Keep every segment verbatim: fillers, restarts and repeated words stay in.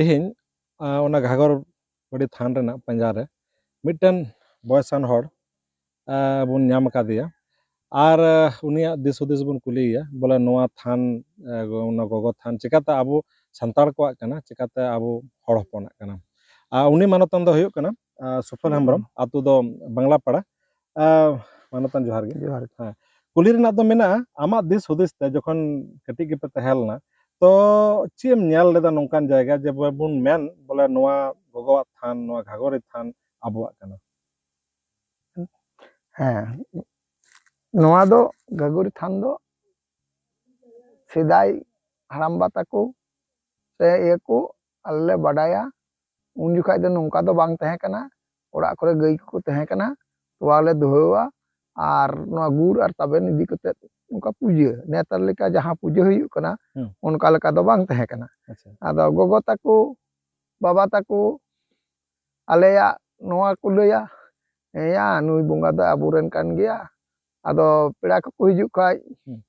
ᱛᱮᱦᱮᱧ ᱟᱸ, ᱚᱱᱟ ᱜᱷᱟᱜᱚᱨ ᱵᱟᱹᱲᱤ ᱛᱷᱟᱱ ᱨᱮᱱᱟᱜ ᱯᱟᱸᱡᱟ ᱨᱮ ᱢᱤᱫᱴᱮᱱ ᱵᱚᱭᱮᱥᱟᱱ ᱦᱚᱲ ᱟᱸ, ᱵᱚᱱ ᱧᱟᱢ ᱟᱠᱟᱫᱮᱭᱟ᱾ ᱟᱨ ᱟᱸ, ᱩᱱᱤᱭᱟᱜ ᱫᱤᱥ ᱦᱩᱫᱤᱥ ᱵᱚᱱ ᱠᱩᱞᱤᱭᱮᱭᱟ, ᱵᱚᱞᱮ ᱱᱚᱣᱟ ᱛᱷᱟᱱ, ᱟᱸ, ᱚᱱᱟ ᱜᱚᱜᱚ ᱛᱷᱟᱱ ᱪᱤᱠᱟᱛᱮ ᱟᱵᱚ ᱥᱟᱱᱛᱟᱲ ᱠᱚᱣᱟᱜ ᱠᱟᱱᱟ, ᱪᱤᱠᱟᱛᱮ ᱟᱵᱚ ᱦᱚᱲ ᱦᱚᱯᱚᱱᱟᱜ ᱠᱟᱱᱟ᱾ ᱟᱨ ᱩᱱᱤ ᱢᱟᱱᱚᱛᱟᱱ ᱫᱚ ᱦᱩᱭᱩᱜ ᱠᱟᱱᱟ ᱟᱸ, ᱥᱩᱯᱷᱚᱞ ᱦᱮᱢᱵᱨᱚᱢ, ᱟᱛᱳ ᱫᱚ ᱵᱟᱝᱞᱟ ᱯᱟᱲᱟ᱾ ᱟᱸ, ᱢᱟᱱᱚᱛᱟᱱ, ᱡᱚᱦᱟᱨ ᱜᱮ᱾ ᱡᱚᱦᱟᱨ ᱜᱮ᱾ ᱦᱮᱸ, ᱠᱩᱞᱤ ᱨᱮᱱᱟᱜ ᱫᱚ ᱢᱮᱱᱟᱜᱼᱟ, ᱟᱢᱟᱜ ᱫᱤᱥ ᱦᱩᱫᱤᱥ ᱛᱮ ᱡᱚᱠᱷᱚᱱ ᱠᱟᱹᱴᱤᱡ ᱜᱮᱯᱮ ᱛᱟᱦᱮᱸ ᱞᱮᱱᱟ, ᱛᱚ ᱪᱮᱫ ᱮᱢ ᱧᱮᱞ ᱞᱮᱫᱟ ᱱᱚᱝᱠᱟᱱ ᱡᱟᱭᱜᱟ ᱡᱮ ᱵᱚᱱ ᱢᱮᱱ ᱵᱚᱞᱮ ᱱᱚᱣᱟ ᱜᱚᱜᱚᱣᱟᱜ ᱛᱷᱟᱱ, ᱱᱚᱣᱟ ᱜᱷᱟᱜᱚᱨᱤ ᱛᱷᱟᱱ ᱟᱵᱚᱣᱟᱜ ᱠᱟᱱᱟ? ᱦᱮᱸ, ᱱᱚᱣᱟ ᱫᱚ ᱜᱷᱟᱜᱚᱨᱤ ᱛᱷᱟᱱ ᱫᱚ ᱥᱮᱫᱟᱭ ᱦᱟᱲᱟᱢᱵᱟ ᱛᱟᱠᱚ ᱥᱮ ᱤᱭᱟᱹ ᱠᱚ ᱟᱞᱮ ᱞᱮ ᱵᱟᱰᱟᱭᱟ᱾ ᱩᱱ ᱡᱚᱠᱷᱟᱡ ᱫᱚ ᱱᱚᱝᱠᱟ ᱫᱚ ᱵᱟᱝ ᱛᱟᱦᱮᱸ ᱠᱟᱱᱟ, ᱚᱲᱟᱜ ᱠᱚᱨᱮ ᱜᱟᱹᱭ ᱠᱚᱠᱚ ᱛᱟᱦᱮᱸ ᱠᱟᱱᱟ, ᱛᱚᱣᱟ ᱞᱮ ᱫᱚᱦᱚᱣᱟ ᱟᱨ ᱱᱚᱣᱟ ᱜᱩᱲ ᱟᱨ ᱛᱟᱵᱮᱱ ᱤᱫᱤ ᱠᱟᱛᱮ ᱱᱚᱝᱠᱟ ᱯᱩᱡᱟᱹ, ᱱᱮᱛᱟᱨ ᱞᱮᱠᱟ ᱡᱟᱦᱟᱸ ᱯᱩᱡᱟᱹ ᱦᱩᱭᱩᱜ ᱠᱟᱱᱟ ᱦᱩᱸ᱾ ᱚᱱᱠᱟ ᱞᱮᱠᱟ ᱫᱚ ᱵᱟᱝ ᱛᱟᱦᱮᱸ ᱠᱟᱱᱟ᱾ ᱟᱪᱪᱷᱟ᱾ ᱟᱫᱚ ᱜᱚᱜᱚ ᱛᱟᱠᱚ, ᱵᱟᱵᱟ ᱛᱟᱠᱚ ᱟᱞᱮᱭᱟᱜ ᱱᱚᱣᱟ ᱠᱚ ᱞᱟᱹᱭᱟ, ᱦᱮᱸᱭᱟ ᱱᱩᱭ ᱵᱚᱸᱜᱟ ᱫᱚ ᱟᱵᱚᱨᱮᱱ ᱠᱟᱱ ᱜᱮᱭᱟ, ᱟᱫᱚ ᱯᱮᱲᱟ ᱠᱚᱠᱚ ᱦᱤᱡᱩᱜ ᱠᱷᱟᱡ ᱦᱩᱸ᱾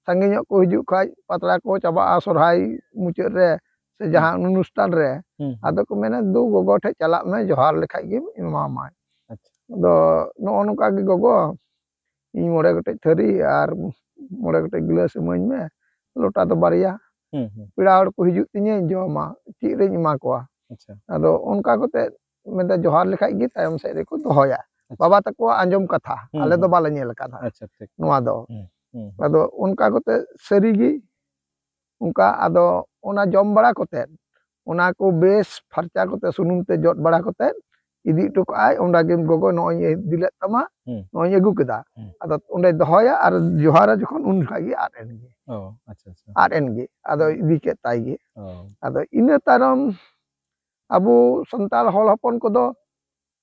ᱥᱟᱸᱜᱮ ᱧᱚᱜ ᱠᱚ ᱦᱤᱡᱩᱜ ᱠᱷᱟᱡ ᱯᱟᱛᱲᱟ ᱠᱚ ᱪᱟᱵᱟᱜᱼᱟ ᱥᱚᱨᱦᱟᱭ ᱢᱩᱪᱟᱹᱫ ᱨᱮ ᱥᱮ ᱡᱟᱦᱟᱱ ᱚᱱᱩᱥᱴᱷᱟᱱ ᱨᱮ, ᱦᱩᱸ, ᱦᱩᱸ᱾ ᱟᱫᱚ ᱠᱚ ᱢᱮᱱᱟ ᱫᱩ ᱜᱚᱜᱚ ᱴᱷᱮᱡ ᱪᱟᱞᱟᱜ ᱢᱮ, ᱡᱚᱦᱟᱨ ᱞᱮᱠᱷᱟᱡ ᱜᱮᱢ ᱮᱢᱟᱢᱟᱭ᱾ ᱟᱪᱪᱷᱟ᱾ ᱟᱫᱚ ᱱᱚᱜᱼᱚ ᱱᱚᱝᱠᱟ ᱜᱮ ᱜᱚᱜᱚ, ᱤᱧ ᱢᱚᱬᱮ ᱜᱚᱴᱮᱡ ᱛᱷᱟᱹᱨᱤ ᱟᱨ ᱢᱚᱬᱮ ᱜᱚᱴᱮᱡ ᱜᱤᱞᱟᱹᱥ ᱤᱢᱟᱹᱧ ᱢᱮ, ᱞᱚᱴᱟ ᱫᱚ ᱵᱟᱨᱭᱟ᱾ ᱦᱩᱸ, ᱦᱩᱸ᱾ ᱯᱮᱲᱟ ᱦᱚᱲ ᱠᱚ ᱦᱤᱡᱩᱜ ᱛᱤᱧᱟᱹᱧ ᱡᱚᱢᱟ, ᱪᱮᱫ ᱨᱤᱧ ᱮᱢᱟ ᱠᱚᱣᱟ? ᱟᱪᱪᱷᱟ᱾ ᱟᱫᱚ ᱚᱱᱠᱟ ᱠᱟᱛᱮ ᱢᱮᱱᱫᱟ ᱡᱚᱦᱟᱨ ᱞᱮᱠᱷᱟᱡ ᱜᱮ ᱛᱟᱭᱚᱢ ᱥᱮᱫ ᱨᱮᱠᱚ ᱫᱚᱦᱚᱭᱟ᱾ ᱟᱪᱪᱷᱟ᱾ ᱵᱟᱵᱟ ᱛᱟᱠᱚᱣᱟᱜ ᱟᱸᱡᱚᱢ ᱠᱟᱛᱷᱟ, ᱦᱩᱸ, ᱟᱞᱮ ᱫᱚ ᱦᱩᱸ᱾ ᱵᱟᱞᱮ ᱧᱮᱞ ᱟᱠᱟᱫᱟ ᱟᱪᱪᱷᱟ, ᱴᱷᱤᱠ᱾ ᱱᱚᱣᱟ ᱫᱚ᱾ ᱦᱩᱸ, ᱦᱩᱸ, ᱦᱩᱸ᱾ ᱟᱫᱚ ᱚᱱᱠᱟ ᱠᱟᱛᱮ ᱥᱟᱹᱨᱤᱜᱮ ᱚᱱᱠᱟ ᱟᱫᱚ ᱚᱱᱟ ᱡᱚᱢ ᱵᱟᱲᱟ ᱠᱟᱛᱮ ᱚᱱᱟ ᱠᱚ ᱵᱮᱥ ᱯᱷᱟᱨᱪᱟ ᱠᱟᱛᱮ ᱥᱩᱱᱩᱢ ᱛᱮ ᱡᱚᱫ ᱵᱟᱲᱟ ᱠᱟᱛᱮ ᱤᱫᱤ ᱦᱚᱴᱚ ᱠᱟᱜᱼᱟᱭ, ᱚᱸᱰᱮ ᱜᱮ ᱜᱚᱜᱚ ᱱᱚᱜᱼᱚᱭ ᱤᱧ ᱤᱫᱤ ᱞᱮᱫ ᱛᱟᱢᱟ, ᱦᱩᱸ᱾ ᱱᱚᱜᱼᱚᱭ ᱤᱧ ᱟᱹᱜᱩ ᱠᱮᱫᱟ᱾ ᱦᱩᱸ᱾ ᱟᱫᱚ ᱚᱸᱰᱮ ᱫᱚᱦᱚᱭᱟ ᱟᱨ ᱡᱚᱦᱟᱨᱟ ᱡᱚᱠᱷᱚᱱ ᱩᱱ ᱡᱚᱠᱷᱟᱡ ᱜᱮ ᱟᱫ ᱮᱱ ᱜᱮ᱾ ᱚ, ᱟᱪᱪᱷᱟ, ᱟᱪᱪᱷᱟ᱾ ᱟᱫ ᱮᱱ ᱜᱮ, ᱟᱫᱚ ᱦᱩᱸ᱾ ᱤᱫᱤ ᱠᱮᱫ ᱛᱟᱭ ᱜᱮ᱾ ᱚ᱾ ᱟᱫᱚ ᱤᱱᱟᱹ ᱛᱟᱭᱱᱚᱢ ᱟᱵᱚ ᱥᱟᱱᱛᱟᱲ ᱦᱚᱲ ᱦᱚᱯᱚᱱ ᱠᱚᱫᱚ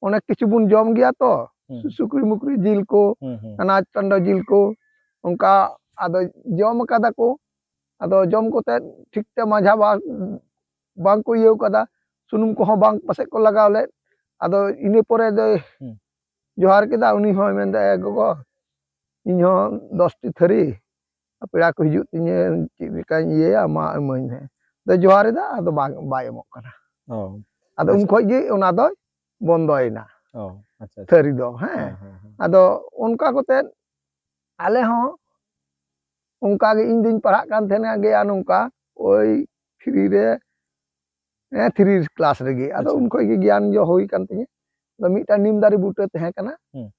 ᱚᱱᱮᱠ ᱠᱤᱪᱷᱩ ᱵᱚᱱ ᱡᱚᱢ ᱜᱮᱭᱟ ᱛᱚ, ᱦᱩᱸ᱾ ᱥᱩᱠᱨᱤ ᱢᱩᱠᱨᱤ ᱡᱤᱞ ᱠᱚ, ᱦᱩᱸ, ᱦᱩᱸ᱾ ᱟᱱᱟᱡ ᱴᱟᱱᱰᱟ ᱡᱤᱞ ᱠᱚ, ᱚᱱᱠᱟ ᱟᱫᱚ ᱡᱚᱢ ᱠᱟᱫᱟ ᱠᱚ᱾ ᱟᱫᱚ ᱡᱚᱢ ᱠᱟᱛᱮ ᱴᱷᱤᱠ ᱛᱮ ᱢᱟᱡᱷᱟ ᱵᱟ-, ᱵᱟᱝ ᱠᱚ ᱤᱭᱟᱹᱣ ᱠᱟᱫᱟ, ᱥᱩᱱᱩᱢ ᱠᱚᱦᱚᱸ ᱵᱟᱝ ᱯᱟᱥᱮᱡ ᱠᱚ ᱞᱟᱜᱟᱣ ᱞᱮᱫ᱾ ᱟᱫᱚ ᱤᱱᱟᱹ ᱯᱚᱨᱮ ᱫᱚ ᱦᱩᱸ᱾ ᱡᱚᱦᱟᱨ ᱠᱮᱫᱟ, ᱩᱱᱤ ᱦᱚᱸᱭ ᱢᱮᱱᱫᱟ, "ᱮ ᱜᱚᱜᱚ, ᱤᱧ ᱦᱚᱸ ᱫᱚᱥᱴᱤ ᱛᱷᱟᱹᱨᱤ ᱯᱮᱲᱟ ᱠᱚ ᱦᱤᱡᱩᱜ ᱛᱤᱧᱟᱹ, ᱪᱮᱫ ᱞᱮᱠᱟᱧ ᱤᱭᱟᱹᱭᱟ, ᱢᱟ ᱤᱢᱟᱹᱧ ᱢᱮ᱾" ᱫᱚ ᱡᱚᱦᱟᱨ ᱮᱫᱟ, ᱟᱫᱚ ᱵᱟᱝ, ᱵᱟᱭ ᱮᱢᱚᱜ ᱠᱟᱱᱟ᱾ ᱚ᱾ ᱟᱫᱚ ᱩᱱ ᱟᱪᱪᱷᱟ᱾ ᱠᱷᱚᱡ ᱜᱮ ᱚᱱᱟ ᱫᱚᱭ ᱵᱚᱱᱫᱚᱭᱮᱱᱟ, ᱚ, ᱟᱪᱪᱷᱟ, ᱟᱪᱪᱷᱟ᱾ ᱛᱷᱟᱹᱨᱤ ᱫᱚ, ᱦᱮᱸ᱾ ᱦᱮᱸ, ᱦᱮᱸ, ᱦᱮᱸ᱾ ᱟᱫᱚ ᱚᱱᱠᱟ ᱠᱟᱛᱮ ᱟᱞᱮ ᱦᱚᱸ ᱚᱱᱠᱟ ᱜᱮ, ᱤᱧ ᱫᱩᱧ ᱯᱟᱲᱦᱟᱜ ᱠᱟᱱ ᱛᱟᱦᱮᱱᱟ ᱜᱮᱭᱟ ᱱᱚᱝᱠᱟ, ᱳᱭ three ᱨᱮ, ᱦᱮᱸ, three class ᱨᱮᱜᱮ᱾ ᱟᱫᱚ ᱟᱪᱪᱷᱟ᱾ ᱩᱱ ᱠᱷᱚᱡ ᱜᱮ ᱜᱮᱭᱟᱱ ᱡᱚ ᱦᱩᱭ ᱠᱟᱱ ᱛᱤᱧᱟᱹ᱾ ᱟᱫᱚ ᱢᱤᱫᱴᱟᱝ ᱱᱤᱢ ᱫᱟᱨᱮ ᱵᱩᱴᱟᱹ ᱛᱟᱦᱮᱸ ᱠᱟᱱᱟ᱾ ᱦᱩᱸ᱾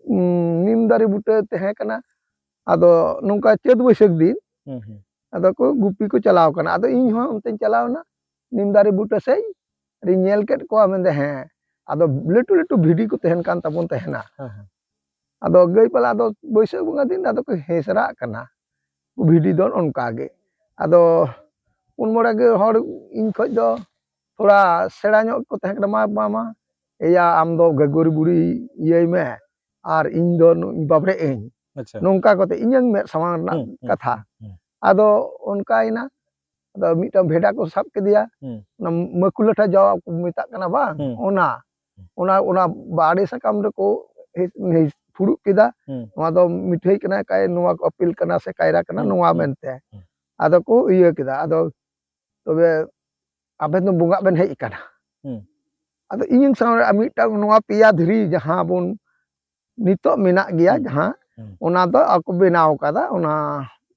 ᱩᱸ, ᱱᱤᱢ ᱫᱟᱨᱮ ᱵᱩᱴᱟᱹ ᱛᱟᱦᱮᱸ ᱠᱟᱱᱟ᱾ ᱟᱫᱚ ᱱᱚᱝᱠᱟ ᱪᱟᱹᱛ ᱵᱟᱹᱭᱥᱟᱹᱠᱷ ᱫᱤᱱ, ᱦᱩᱸ, ᱦᱩᱸ᱾ ᱟᱫᱚ ᱠᱚ ᱜᱩᱯᱤ ᱠᱚ ᱪᱟᱞᱟᱣ ᱠᱟᱱᱟ᱾ ᱟᱫᱚ ᱤᱧ ᱦᱚᱸ ᱚᱱᱛᱮᱧ ᱪᱟᱞᱟᱣ ᱮᱱᱟ ᱱᱤᱢ ᱫᱟᱨᱮ ᱵᱩᱴᱟᱹ ᱥᱮᱫ, ᱟᱨᱤᱧ ᱧᱮᱞ ᱠᱮᱫ ᱠᱚᱣᱟ, ᱢᱮᱱᱫᱟ, ᱦᱮᱸ, ᱟᱫᱚ ᱞᱟᱹᱴᱩ ᱞᱟᱹᱴᱩ ᱵᱷᱤᱰᱤ ᱠᱚ ᱛᱟᱦᱮᱱ ᱠᱟᱱ ᱛᱟᱵᱚᱱ ᱛᱟᱦᱮᱱᱟ᱾ ᱦᱮᱸ, ᱦᱮᱸ᱾ ᱟᱫᱚ ᱜᱟᱹᱭ ᱯᱟᱞᱟ ᱫᱚ ᱵᱟᱹᱭᱥᱟᱹᱠᱷ ᱵᱚᱸᱜᱟ ᱫᱤᱱ ᱟᱫᱚ ᱠᱚ ᱦᱮᱸᱥᱨᱟᱜ ᱠᱟᱱᱟ᱾ ᱵᱷᱤᱰᱤ ᱫᱚ ᱚᱱᱠᱟ ᱜᱮ᱾ ᱟᱫᱚ ᱯᱩᱱ ᱢᱚᱬᱮ ᱜᱮ ᱦᱚᱲ ᱤᱧ ᱠᱷᱚᱡ ᱫᱚ ᱛᱷᱚᱲᱟ ᱥᱮᱬᱟ ᱧᱚᱜ ᱠᱚ ᱛᱟᱦᱮᱸ ᱠᱟᱱᱟ, ᱢᱟ, ᱢᱟ, ᱢᱟ, ᱮᱭᱟ, ᱟᱢ ᱫᱚ ᱜᱟᱹᱜᱩᱨᱤ ᱵᱩᱲᱦᱤ ᱤᱭᱟᱹᱭ ᱢᱮ, ᱟᱨ ᱤᱧ ᱫᱚ ᱱᱩ-, ᱵᱟᱵᱲᱮᱜ ᱟᱹᱧ᱾ ᱟᱪᱪᱷᱟ᱾ ᱱᱚᱝᱠᱟ ᱠᱟᱛᱮ ᱤᱧᱟᱹᱝ ᱢᱮᱫ ᱥᱟᱢᱟᱝ ᱨᱮᱱᱟᱜ ᱦᱩᱸ, ᱦᱩᱸ, ᱠᱟᱛᱷᱟ᱾ ᱦᱩᱸ, ᱦᱩᱸ᱾ ᱟᱫᱚ ᱚᱱᱠᱟᱭᱮᱱᱟ, ᱟᱫᱚ ᱢᱤᱫᱴᱟᱝ ᱵᱷᱮᱰᱟ ᱠᱚ ᱥᱟᱵ ᱠᱮᱫᱮᱭᱟ, ᱦᱩᱸ᱾ ᱚᱱᱟ ᱢᱟᱹᱠᱩ ᱞᱟᱴᱷᱟ ᱡᱟᱣᱟ ᱠᱚ ᱢᱮᱛᱟᱜ ᱠᱟᱱᱟ ᱵᱟᱝ, ᱦᱩᱸ᱾ ᱚᱱᱟ, ᱦᱩᱸ᱾ ᱚᱱᱟ, ᱚᱱᱟ ᱵᱟᱲᱮ ᱥᱟᱠᱟᱢ ᱨᱮᱠᱚ ᱦᱮ-, ᱦᱮ-, ᱯᱷᱩᱲᱩᱜ ᱠᱮᱫᱟ᱾ ᱦᱩᱸ᱾ ᱱᱚᱣᱟ ᱫᱚ ᱢᱤᱴᱷᱟᱹᱭ ᱠᱟᱱᱟ, ᱠᱟᱭ-, ᱱᱚᱣᱟ ᱠᱚ ᱟᱯᱮᱞ ᱠᱟᱱᱟ ᱥᱮ ᱠᱟᱭᱨᱟ ᱠᱟᱱᱟ, ᱦᱩᱸ, ᱱᱚᱣᱟ ᱦᱩᱸ, ᱢᱮᱱᱛᱮ᱾ ᱦᱩᱸ᱾ ᱟᱫᱚ ᱠᱚ ᱤᱭᱟᱹ ᱠᱮᱫᱟ, ᱟᱫᱚ ᱛᱚᱵᱮ ᱟᱵᱮᱱ ᱫᱚ ᱵᱚᱸᱜᱟᱜ ᱵᱮᱱ ᱦᱮᱡ ᱟᱠᱟᱱᱟ᱾ ᱦᱩᱸ᱾ ᱟᱫᱚ ᱤᱧ ᱥᱟᱶ ᱨᱮ ᱢᱤᱫᱴᱟᱝ ᱱᱚᱣᱟ ᱯᱮᱭᱟ ᱫᱷᱤᱨᱤ ᱡᱟᱦᱟᱸ ᱵᱚᱱ ᱱᱤᱛᱚᱜ ᱢᱮᱱᱟᱜ ᱜᱮᱭᱟ, ᱦᱩᱸ᱾ ᱡᱟᱦᱟᱸ, ᱦᱩᱸ᱾ ᱚᱱᱟ ᱫᱚ ᱟᱠᱚ ᱵᱮᱱᱟᱣ ᱠᱟᱫᱟ, ᱚᱱᱟ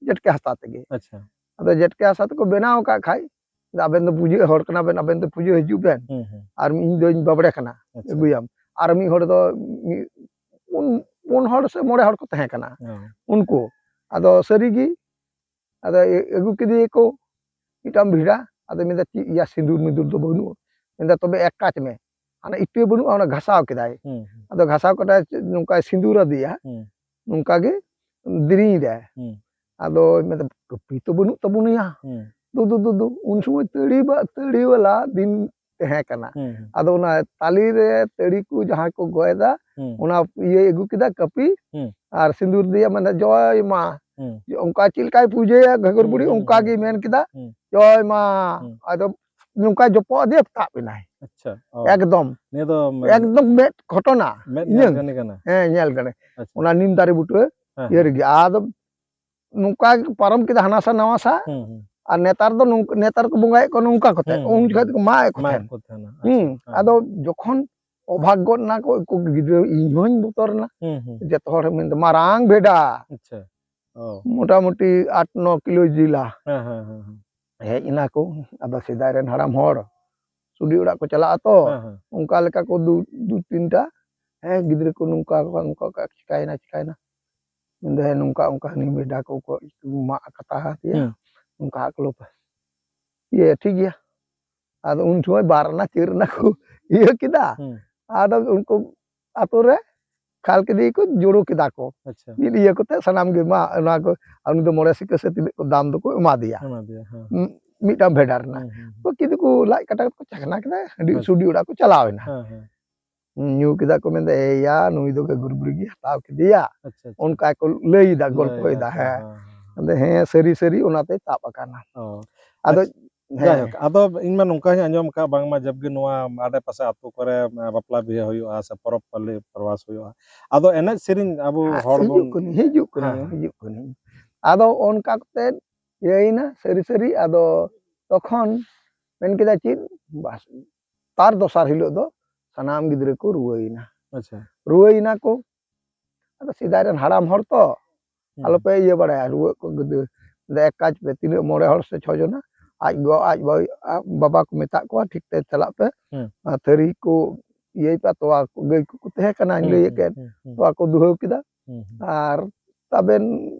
ᱡᱮᱴᱠᱮ ᱦᱟᱥᱟ ᱛᱮᱜᱮ᱾ ᱟᱪᱪᱷᱟ᱾ ᱟᱫᱚ ᱡᱮᱴᱠᱮ ᱦᱟᱥᱟ ᱛᱮᱠᱚ ᱵᱮᱱᱟᱣ ᱟᱠᱟᱫ ᱠᱷᱟᱡ, ᱟᱵᱮᱱ ᱫᱚ ᱯᱩᱡᱟᱹ ᱦᱚᱲ ᱠᱟᱱᱟ ᱵᱮᱱ, ᱟᱵᱮᱱ ᱫᱚ ᱯᱩᱡᱟᱹ ᱦᱤᱡᱩᱜ ᱵᱮᱱ, ᱦᱩᱸ, ᱦᱩᱸ᱾ ᱟᱨ ᱤᱧ ᱫᱚᱧ ᱵᱟᱵᱲᱮ ᱠᱟᱱᱟ, ᱟᱪᱪᱷᱟ᱾ ᱟᱹᱜᱩᱭᱟᱢ᱾ ᱟᱨ ᱢᱤᱫ ᱦᱚᱲ ᱫᱚ ᱢᱤᱫ, ᱯᱩᱱ, ᱯᱩᱱ ᱦᱚᱲ ᱥᱮ ᱢᱚᱬᱮ ᱦᱚᱲ ᱠᱚ ᱛᱟᱦᱮᱸ ᱠᱟᱱᱟ, ᱦᱩᱸ᱾ ᱩᱱᱠᱩ᱾ ᱟᱫᱚ ᱥᱟᱹᱨᱤᱜᱮ, ᱟᱫᱚ ᱮ-, ᱟᱹᱜᱩ ᱠᱮᱫᱮᱭᱟᱠᱚ ᱢᱤᱫᱴᱟᱝ ᱵᱷᱮᱲᱟ᱾ ᱟᱫᱚ ᱢᱮᱱᱫᱟ, "ᱪᱮᱫ ᱭᱟ, ᱥᱤᱸᱫᱩᱨ ᱢᱤᱸᱫᱩᱨ ᱫᱚ ᱵᱟᱹᱱᱩᱜᱼᱟ?" ᱢᱮᱱᱫᱟ, "ᱛᱚᱵᱮ ᱮᱠ ᱠᱟᱡᱽ ᱢᱮ, ᱦᱟᱱᱟ ᱤᱴᱟᱹ ᱵᱟᱹᱱᱩᱜᱼᱟ?" ᱚᱱᱟ ᱜᱷᱟᱥᱟᱣ ᱠᱮᱫᱟᱭ᱾ ᱦᱩᱸ, ᱦᱩᱸ᱾ ᱟᱫᱚ ᱜᱷᱟᱥᱟᱣ ᱠᱮᱫᱟᱭ, ᱱᱚᱝᱠᱟᱭ ᱥᱤᱸᱫᱩᱨ ᱟᱫᱮᱭᱟ, ᱦᱩᱸ᱾ ᱱᱚᱝᱠᱟ ᱜᱮ ᱫᱮᱨᱮᱧ ᱨᱮ᱾ ᱦᱩᱸ᱾ ᱟᱫᱚ ᱢᱮᱱᱫᱟ, "ᱠᱟᱹᱯᱤ ᱛᱚ ᱵᱟᱹᱱᱩᱜ ᱛᱟᱵᱚᱱᱟ ᱭᱟ᱾ ᱦᱩᱸ᱾ ᱫᱩ, ᱫᱩ, ᱫᱩ, ᱫᱩ, ᱩᱱ ᱥᱚᱢᱚᱭ ᱛᱟᱹᱲᱤ ᱵᱟ-, ᱛᱟᱹᱲᱤ ᱵᱟᱞᱟ ᱫᱤᱱ ᱛᱟᱦᱮᱸ ᱠᱟᱱᱟ᱾ ᱦᱩᱸ, ᱦᱩᱸ᱾ ᱟᱫᱚ ᱚᱱᱟ ᱛᱟᱞᱮ ᱨᱮ ᱛᱟᱹᱲᱤ ᱠᱚ ᱡᱟᱦᱟᱸᱭ ᱠᱚ ᱜᱚᱭ ᱮᱫᱟ, ᱦᱩᱸ᱾ ᱚᱱᱟ ᱤᱭᱟᱹ ᱟᱹᱜᱩ ᱠᱮᱫᱟ ᱠᱟᱹᱯᱤ, ᱦᱩᱸ᱾ ᱟᱨ ᱥᱤᱸᱫᱩᱨ ᱫᱤᱭᱟ, ᱢᱮᱱᱫᱟ, 'ᱡᱚᱭ ᱢᱟ'᱾ ᱦᱩᱸ᱾ ᱚᱱᱠᱟ ᱪᱮᱫ ᱞᱮᱠᱟᱭ ᱯᱩᱡᱟᱹᱭᱟ ᱜᱷᱟᱜᱚᱨ ᱦᱩᱸ, ᱵᱩᱲᱦᱤ, ᱦᱩᱸ, ᱚᱱᱠᱟ ᱦᱩᱸ, ᱜᱮ ᱦᱩᱸ, ᱢᱮᱱ ᱠᱮᱫᱟ, ᱦᱩᱸ᱾ 'ᱡᱚᱭ ᱢᱟ'᱾ ᱦᱩᱸ᱾ ᱟᱫᱚ ᱱᱚᱝᱠᱟ ᱡᱚᱯᱚᱜ ᱟᱫᱮᱭᱟ, ᱛᱟᱵ ᱮᱱᱟᱭ᱾ ᱟᱪᱪᱷᱟ, ᱚ᱾ ᱮᱠᱫᱚᱢ᱾ ᱱᱤᱭᱟᱹ ᱫᱚ ᱢᱮ-, ᱮᱠᱫᱚᱢ ᱢᱮᱫ ᱜᱷᱚᱴᱚᱱᱟ᱾ ᱢᱮᱫ ᱤᱧᱟᱹᱝ᱾ ᱧᱮᱞ ᱠᱟᱹᱱᱤ ᱠᱟᱱᱟ᱾ ᱦᱮᱸ, ᱧᱮᱞ ᱠᱟᱹᱱᱟᱹᱧ᱾ ᱟᱪᱪᱷᱟ᱾ ᱚᱱᱟ ᱱᱤᱢ ᱫᱟᱨᱮ ᱵᱩᱴᱟᱹ ᱦᱮᱸ, ᱤᱭᱟᱹ ᱦᱮᱸ᱾ ᱨᱮᱜᱮ᱾ ᱟᱫᱚ ᱱᱚᱝᱠᱟ ᱜᱮ ᱯᱟᱨᱚᱢ ᱠᱮᱫᱟ ᱦᱟᱱᱟ ᱥᱟ ᱱᱟᱣᱟ ᱥᱟ᱾ ᱦᱩᱸ, ᱦᱩᱸ᱾ ᱟᱨ ᱱᱮᱛᱟᱨ ᱫᱚ ᱱᱚᱝᱠᱟ, ᱱᱮᱛᱟᱨ ᱠᱚ ᱵᱚᱸᱜᱟᱭᱮᱫ ᱠᱚᱣᱟ ᱱᱚᱝᱠᱟ ᱠᱚᱛᱮ, ᱦᱩᱸ, ᱩᱱ ᱦᱩᱸ, ᱡᱚᱠᱷᱟᱡ ᱦᱩᱸ᱾ ᱫᱚᱠᱚ ᱢᱟᱜ ᱮᱫ ᱠᱚ ᱢᱟᱜ ᱛᱟᱦᱮᱸᱱ᱾ ᱮᱫ ᱠᱚ ᱛᱟᱦᱮᱱᱟ᱾ ᱦᱩᱸ, ᱟᱪᱪᱷᱟ, ᱦᱮᱸ᱾ ᱟᱫᱚ ᱡᱚᱠᱷᱚᱱ ᱚᱵᱷᱟᱜ ᱜᱚᱫ ᱱᱟ ᱠᱚ, ᱩᱱᱠᱩ ᱜᱤᱫᱽᱨᱟᱹ, ᱤᱧ ᱦᱚᱸᱧ ᱵᱚᱛᱚᱨ ᱮᱱᱟ᱾ ᱦᱩᱸ, ᱦᱩᱸ᱾ ᱡᱚᱛᱚ ᱦᱚᱲ ᱢᱮᱱᱫᱟ, "ᱢᱟᱨᱟᱝ ᱵᱷᱮᱰᱟ, ᱟᱪᱪᱷᱟ᱾ ᱚ᱾ ᱢᱚᱴᱟᱢᱩᱴᱤ ᱟᱴ ᱱᱚ ᱠᱤᱞᱳ ᱡᱤᱞᱟ᱾" ᱦᱮᱸ, ᱦᱮᱸ, ᱦᱮᱸ, ᱦᱮᱸ᱾ ᱦᱮᱡ ᱮᱱᱟ ᱠᱚ, ᱟᱫᱚ ᱥᱮᱫᱟᱭ ᱨᱮᱱ ᱦᱟᱲᱟᱢ ᱦᱚᱲ ᱥᱩᱰᱤ ᱚᱲᱟᱜ ᱠᱚ ᱪᱟᱞᱟᱜᱼᱟ ᱛᱚ, ᱦᱮᱸ, ᱦᱮᱸ᱾ ᱚᱱᱠᱟ ᱞᱮᱠᱟ ᱠᱚ ᱫᱩ, ᱫᱩ ᱛᱤᱱᱴᱟ, ᱦᱮᱸ, ᱜᱤᱫᱽᱨᱟᱹ ᱠᱚ ᱱᱚᱝᱠᱟ, ᱱᱚᱝᱠᱟ, ᱱᱚᱝᱠᱟ, ᱪᱤᱠᱟᱭᱮᱱᱟ, ᱪᱤᱠᱟᱭᱮᱱᱟ? ᱢᱮᱱᱫᱟ, "ᱦᱮᱸ, ᱱᱚᱝᱠᱟ, ᱚᱱᱠᱟ, ᱦᱟᱹᱱᱤ ᱵᱷᱮᱰᱟ ᱠᱚ, ᱠᱚ ᱢᱟᱜ ᱠᱟᱛᱟ ᱦᱟᱫᱮᱭᱟ, ᱦᱩᱸ᱾ ᱱᱚᱝᱠᱟ ᱟᱠᱞᱚᱯ ᱯᱮ᱾" ᱤᱭᱟᱹ, ᱴᱷᱤᱠ ᱜᱮᱭᱟ᱾ ᱟᱫᱚ ᱩᱱ ᱥᱚᱢᱚᱭ ᱵᱟᱨ ᱟᱱᱟ, ᱪᱟᱹᱨ ᱟᱱᱟ ᱠᱚ ᱤᱭᱟᱹ ᱠᱮᱫᱟ᱾ ᱦᱩᱸ᱾ ᱟᱫᱚ ᱩᱱᱠᱩ ᱟᱛᱳ ᱨᱮ ᱠᱷᱟᱞ ᱠᱮᱫᱮ ᱠᱚ, ᱡᱳᱲᱳ ᱠᱮᱫᱟ ᱠᱚ᱾ ᱟᱪᱪᱷᱟ᱾ ᱢᱤᱫ ᱤᱭᱟᱹ ᱠᱚᱛᱮ ᱥᱟᱱᱟᱢ ᱜᱮ ᱢᱟ, ᱚᱱᱟ ᱠᱚ, ᱟᱨ ᱩᱱᱤ ᱫᱚ ᱢᱚᱬᱮ ᱥᱤᱠᱟᱹ ᱥᱮ ᱛᱤᱱᱟᱹᱜ ᱠᱚ ᱫᱟᱢ ᱫᱚᱠᱚ ᱮᱢᱟ ᱫᱮᱭᱟ᱾ ᱮᱢᱟ ᱫᱮᱭᱟ, ᱦᱮᱸ᱾ ᱢ-, ᱢᱤᱫᱴᱟᱝ ᱵᱷᱮᱰᱟ ᱨᱮᱱᱟᱜ᱾ ᱦᱩᱸ, ᱦᱩᱸ, ᱦᱩᱸ᱾ ᱛᱚ ᱠᱤᱱᱛᱩ ᱠᱚ ᱞᱟᱡ ᱠᱟᱴᱟ ᱠᱟᱛᱮ ᱠᱚ ᱪᱟᱠᱷᱱᱟ ᱠᱮᱫᱟ, ᱦᱟᱺᱰᱤ ᱟᱪᱪᱷᱟ᱾ ᱥᱩᱰᱤ ᱚᱲᱟᱜ ᱠᱚ ᱪᱟᱞᱟᱣ ᱮᱱᱟ᱾ ᱦᱮᱸ, ᱦᱮᱸ᱾ ᱧᱩ ᱠᱮᱫᱟ ᱠᱚ, ᱢᱮᱱᱫᱟ, "ᱮᱭᱟ, ᱱᱩᱭ ᱫᱚ ᱜᱟᱹᱜᱩᱨ ᱵᱩᱲᱤ ᱜᱮ ᱦᱟᱛᱟᱣ ᱠᱮᱫᱮᱭᱟ᱾" ᱟᱪᱪᱷᱟ, ᱟᱪᱪᱷᱟ᱾ ᱚᱱᱠᱟ ᱠᱚ ᱞᱟᱹᱭ ᱮᱫᱟ, ᱞᱟᱹᱭ ᱜᱚᱞᱯᱚᱭᱮᱫᱟ, ᱮᱫᱟ ᱠᱚ, ᱦᱮᱸ᱾ ᱦᱮᱸ, ᱦᱮᱸ᱾ ᱟᱫᱚ ᱦᱮᱸ, ᱥᱟᱹᱨᱤ ᱥᱟᱹᱨᱤ ᱚᱱᱟᱛᱮ ᱛᱟᱵ ᱟᱠᱟᱱᱟ᱾ ᱚ᱾ ᱟᱫᱚ ᱟᱪᱪᱷᱟ᱾ ᱦᱮᱸ᱾ ᱡᱟᱭᱦᱳᱠ, ᱟᱫᱚ ᱤᱧ ᱢᱟ ᱱᱚᱝᱠᱟ ᱦᱚᱸᱧ ᱟᱸᱡᱚᱢ ᱟᱠᱟᱫ, ᱵᱟᱝᱢᱟ ᱡᱟᱵᱜᱮ ᱱᱚᱣᱟ ᱟᱰᱮ ᱯᱟᱥᱮ ᱟᱹᱛᱩ ᱠᱚᱨᱮ, ᱟ, ᱵᱟᱯᱞᱟ ᱵᱤᱦᱟᱹ ᱦᱩᱭᱩᱜᱼᱟ ᱥᱮ ᱯᱚᱨᱚᱵᱽ ᱯᱟᱹᱞᱤ ᱯᱨᱚᱵᱟᱥ ᱦᱩᱭᱩᱜᱼᱟ, ᱟᱫᱚ ᱮᱱᱮᱡ ᱥᱮᱨᱮᱧ ᱟᱵᱚ ᱦᱮᱸ, ᱦᱚᱲ ᱦᱤᱡᱩᱜ ᱵᱚᱱ ᱠᱟᱹᱱᱟᱹᱧ, ᱦᱤᱡᱩᱜ ᱠᱟᱹᱱᱟᱹᱧ, ᱦᱮᱸ, ᱦᱮᱸ᱾ ᱦᱤᱡᱩᱜ ᱠᱟᱹᱱᱟᱹᱧ᱾ ᱟᱫᱚ ᱚᱱᱠᱟ ᱠᱟᱛᱮ ᱤᱭᱟᱹᱭᱮᱱᱟ, ᱥᱟᱹᱨᱤ ᱥᱟᱹᱨᱤ᱾ ᱟᱫᱚ ᱛᱚᱠᱷᱚᱱ ᱢᱮᱱ ᱠᱮᱫᱟ ᱪᱮᱫ, ᱵᱟᱥ, ᱛᱟᱨ ᱫᱚᱥᱟᱨ ᱦᱤᱞᱳᱜ ᱫᱚ ᱥᱟᱱᱟᱢ ᱜᱤᱫᱽᱨᱟᱹ ᱠᱚ ᱨᱩᱣᱟᱹᱭᱮᱱᱟ᱾ ᱟᱪᱪᱷᱟ᱾ ᱨᱩᱣᱟᱹᱭᱮᱱᱟ ᱠᱚ᱾ ᱟᱫᱚ ᱥᱮᱫᱟᱭ ᱨᱮᱱ ᱦᱟᱲᱟᱢ ᱦᱚᱲ ᱛᱚ, ᱦᱩᱸ᱾ ᱟᱞᱚᱯᱮ ᱤᱭᱟᱹ ᱵᱟᱲᱟᱭᱟ, ᱨᱩᱣᱟᱹᱜ ᱠᱚ ᱜᱤᱫᱽᱨᱟᱹ᱾ ᱟᱫᱚ ᱮᱠ ᱠᱟᱡᱽ ᱯᱮ, ᱛᱤᱱᱟᱹᱜ ᱢᱚᱬᱮ ᱦᱚᱲ ᱥᱮ ᱪᱷᱚ ᱡᱚᱱᱟ, ᱟᱡ ᱜᱚ, ᱟᱡ ᱵᱟᱵᱟ, ᱟᱡ ᱵᱟᱵᱟ ᱠᱚ ᱢᱮᱛᱟᱜ ᱠᱚᱣᱟ, ᱴᱷᱤᱠ ᱛᱮ ᱪᱟᱞᱟᱜ ᱯᱮ᱾ ᱦᱩᱸ᱾ ᱟᱨ ᱛᱷᱟᱹᱨᱤ ᱠᱚ ᱤᱭᱟᱹᱭ ᱯᱮ, ᱛᱚᱣᱟ ᱠᱚ, ᱜᱟᱹᱭ ᱠᱚᱠᱚ ᱛᱟᱦᱮᱸ ᱠᱟᱱᱟ, ᱦᱩᱸ, ᱞᱟᱹᱭ ᱦᱩᱸ, ᱠᱮᱫ, ᱦᱩᱸ, ᱦᱩᱸ᱾ ᱛᱚᱣᱟ ᱠᱚ ᱫᱩᱦᱟᱹᱣ ᱠᱮᱫᱟ᱾ ᱦᱩᱸ, ᱦᱩᱸ᱾ ᱟᱨ ᱛᱟᱵᱮᱱ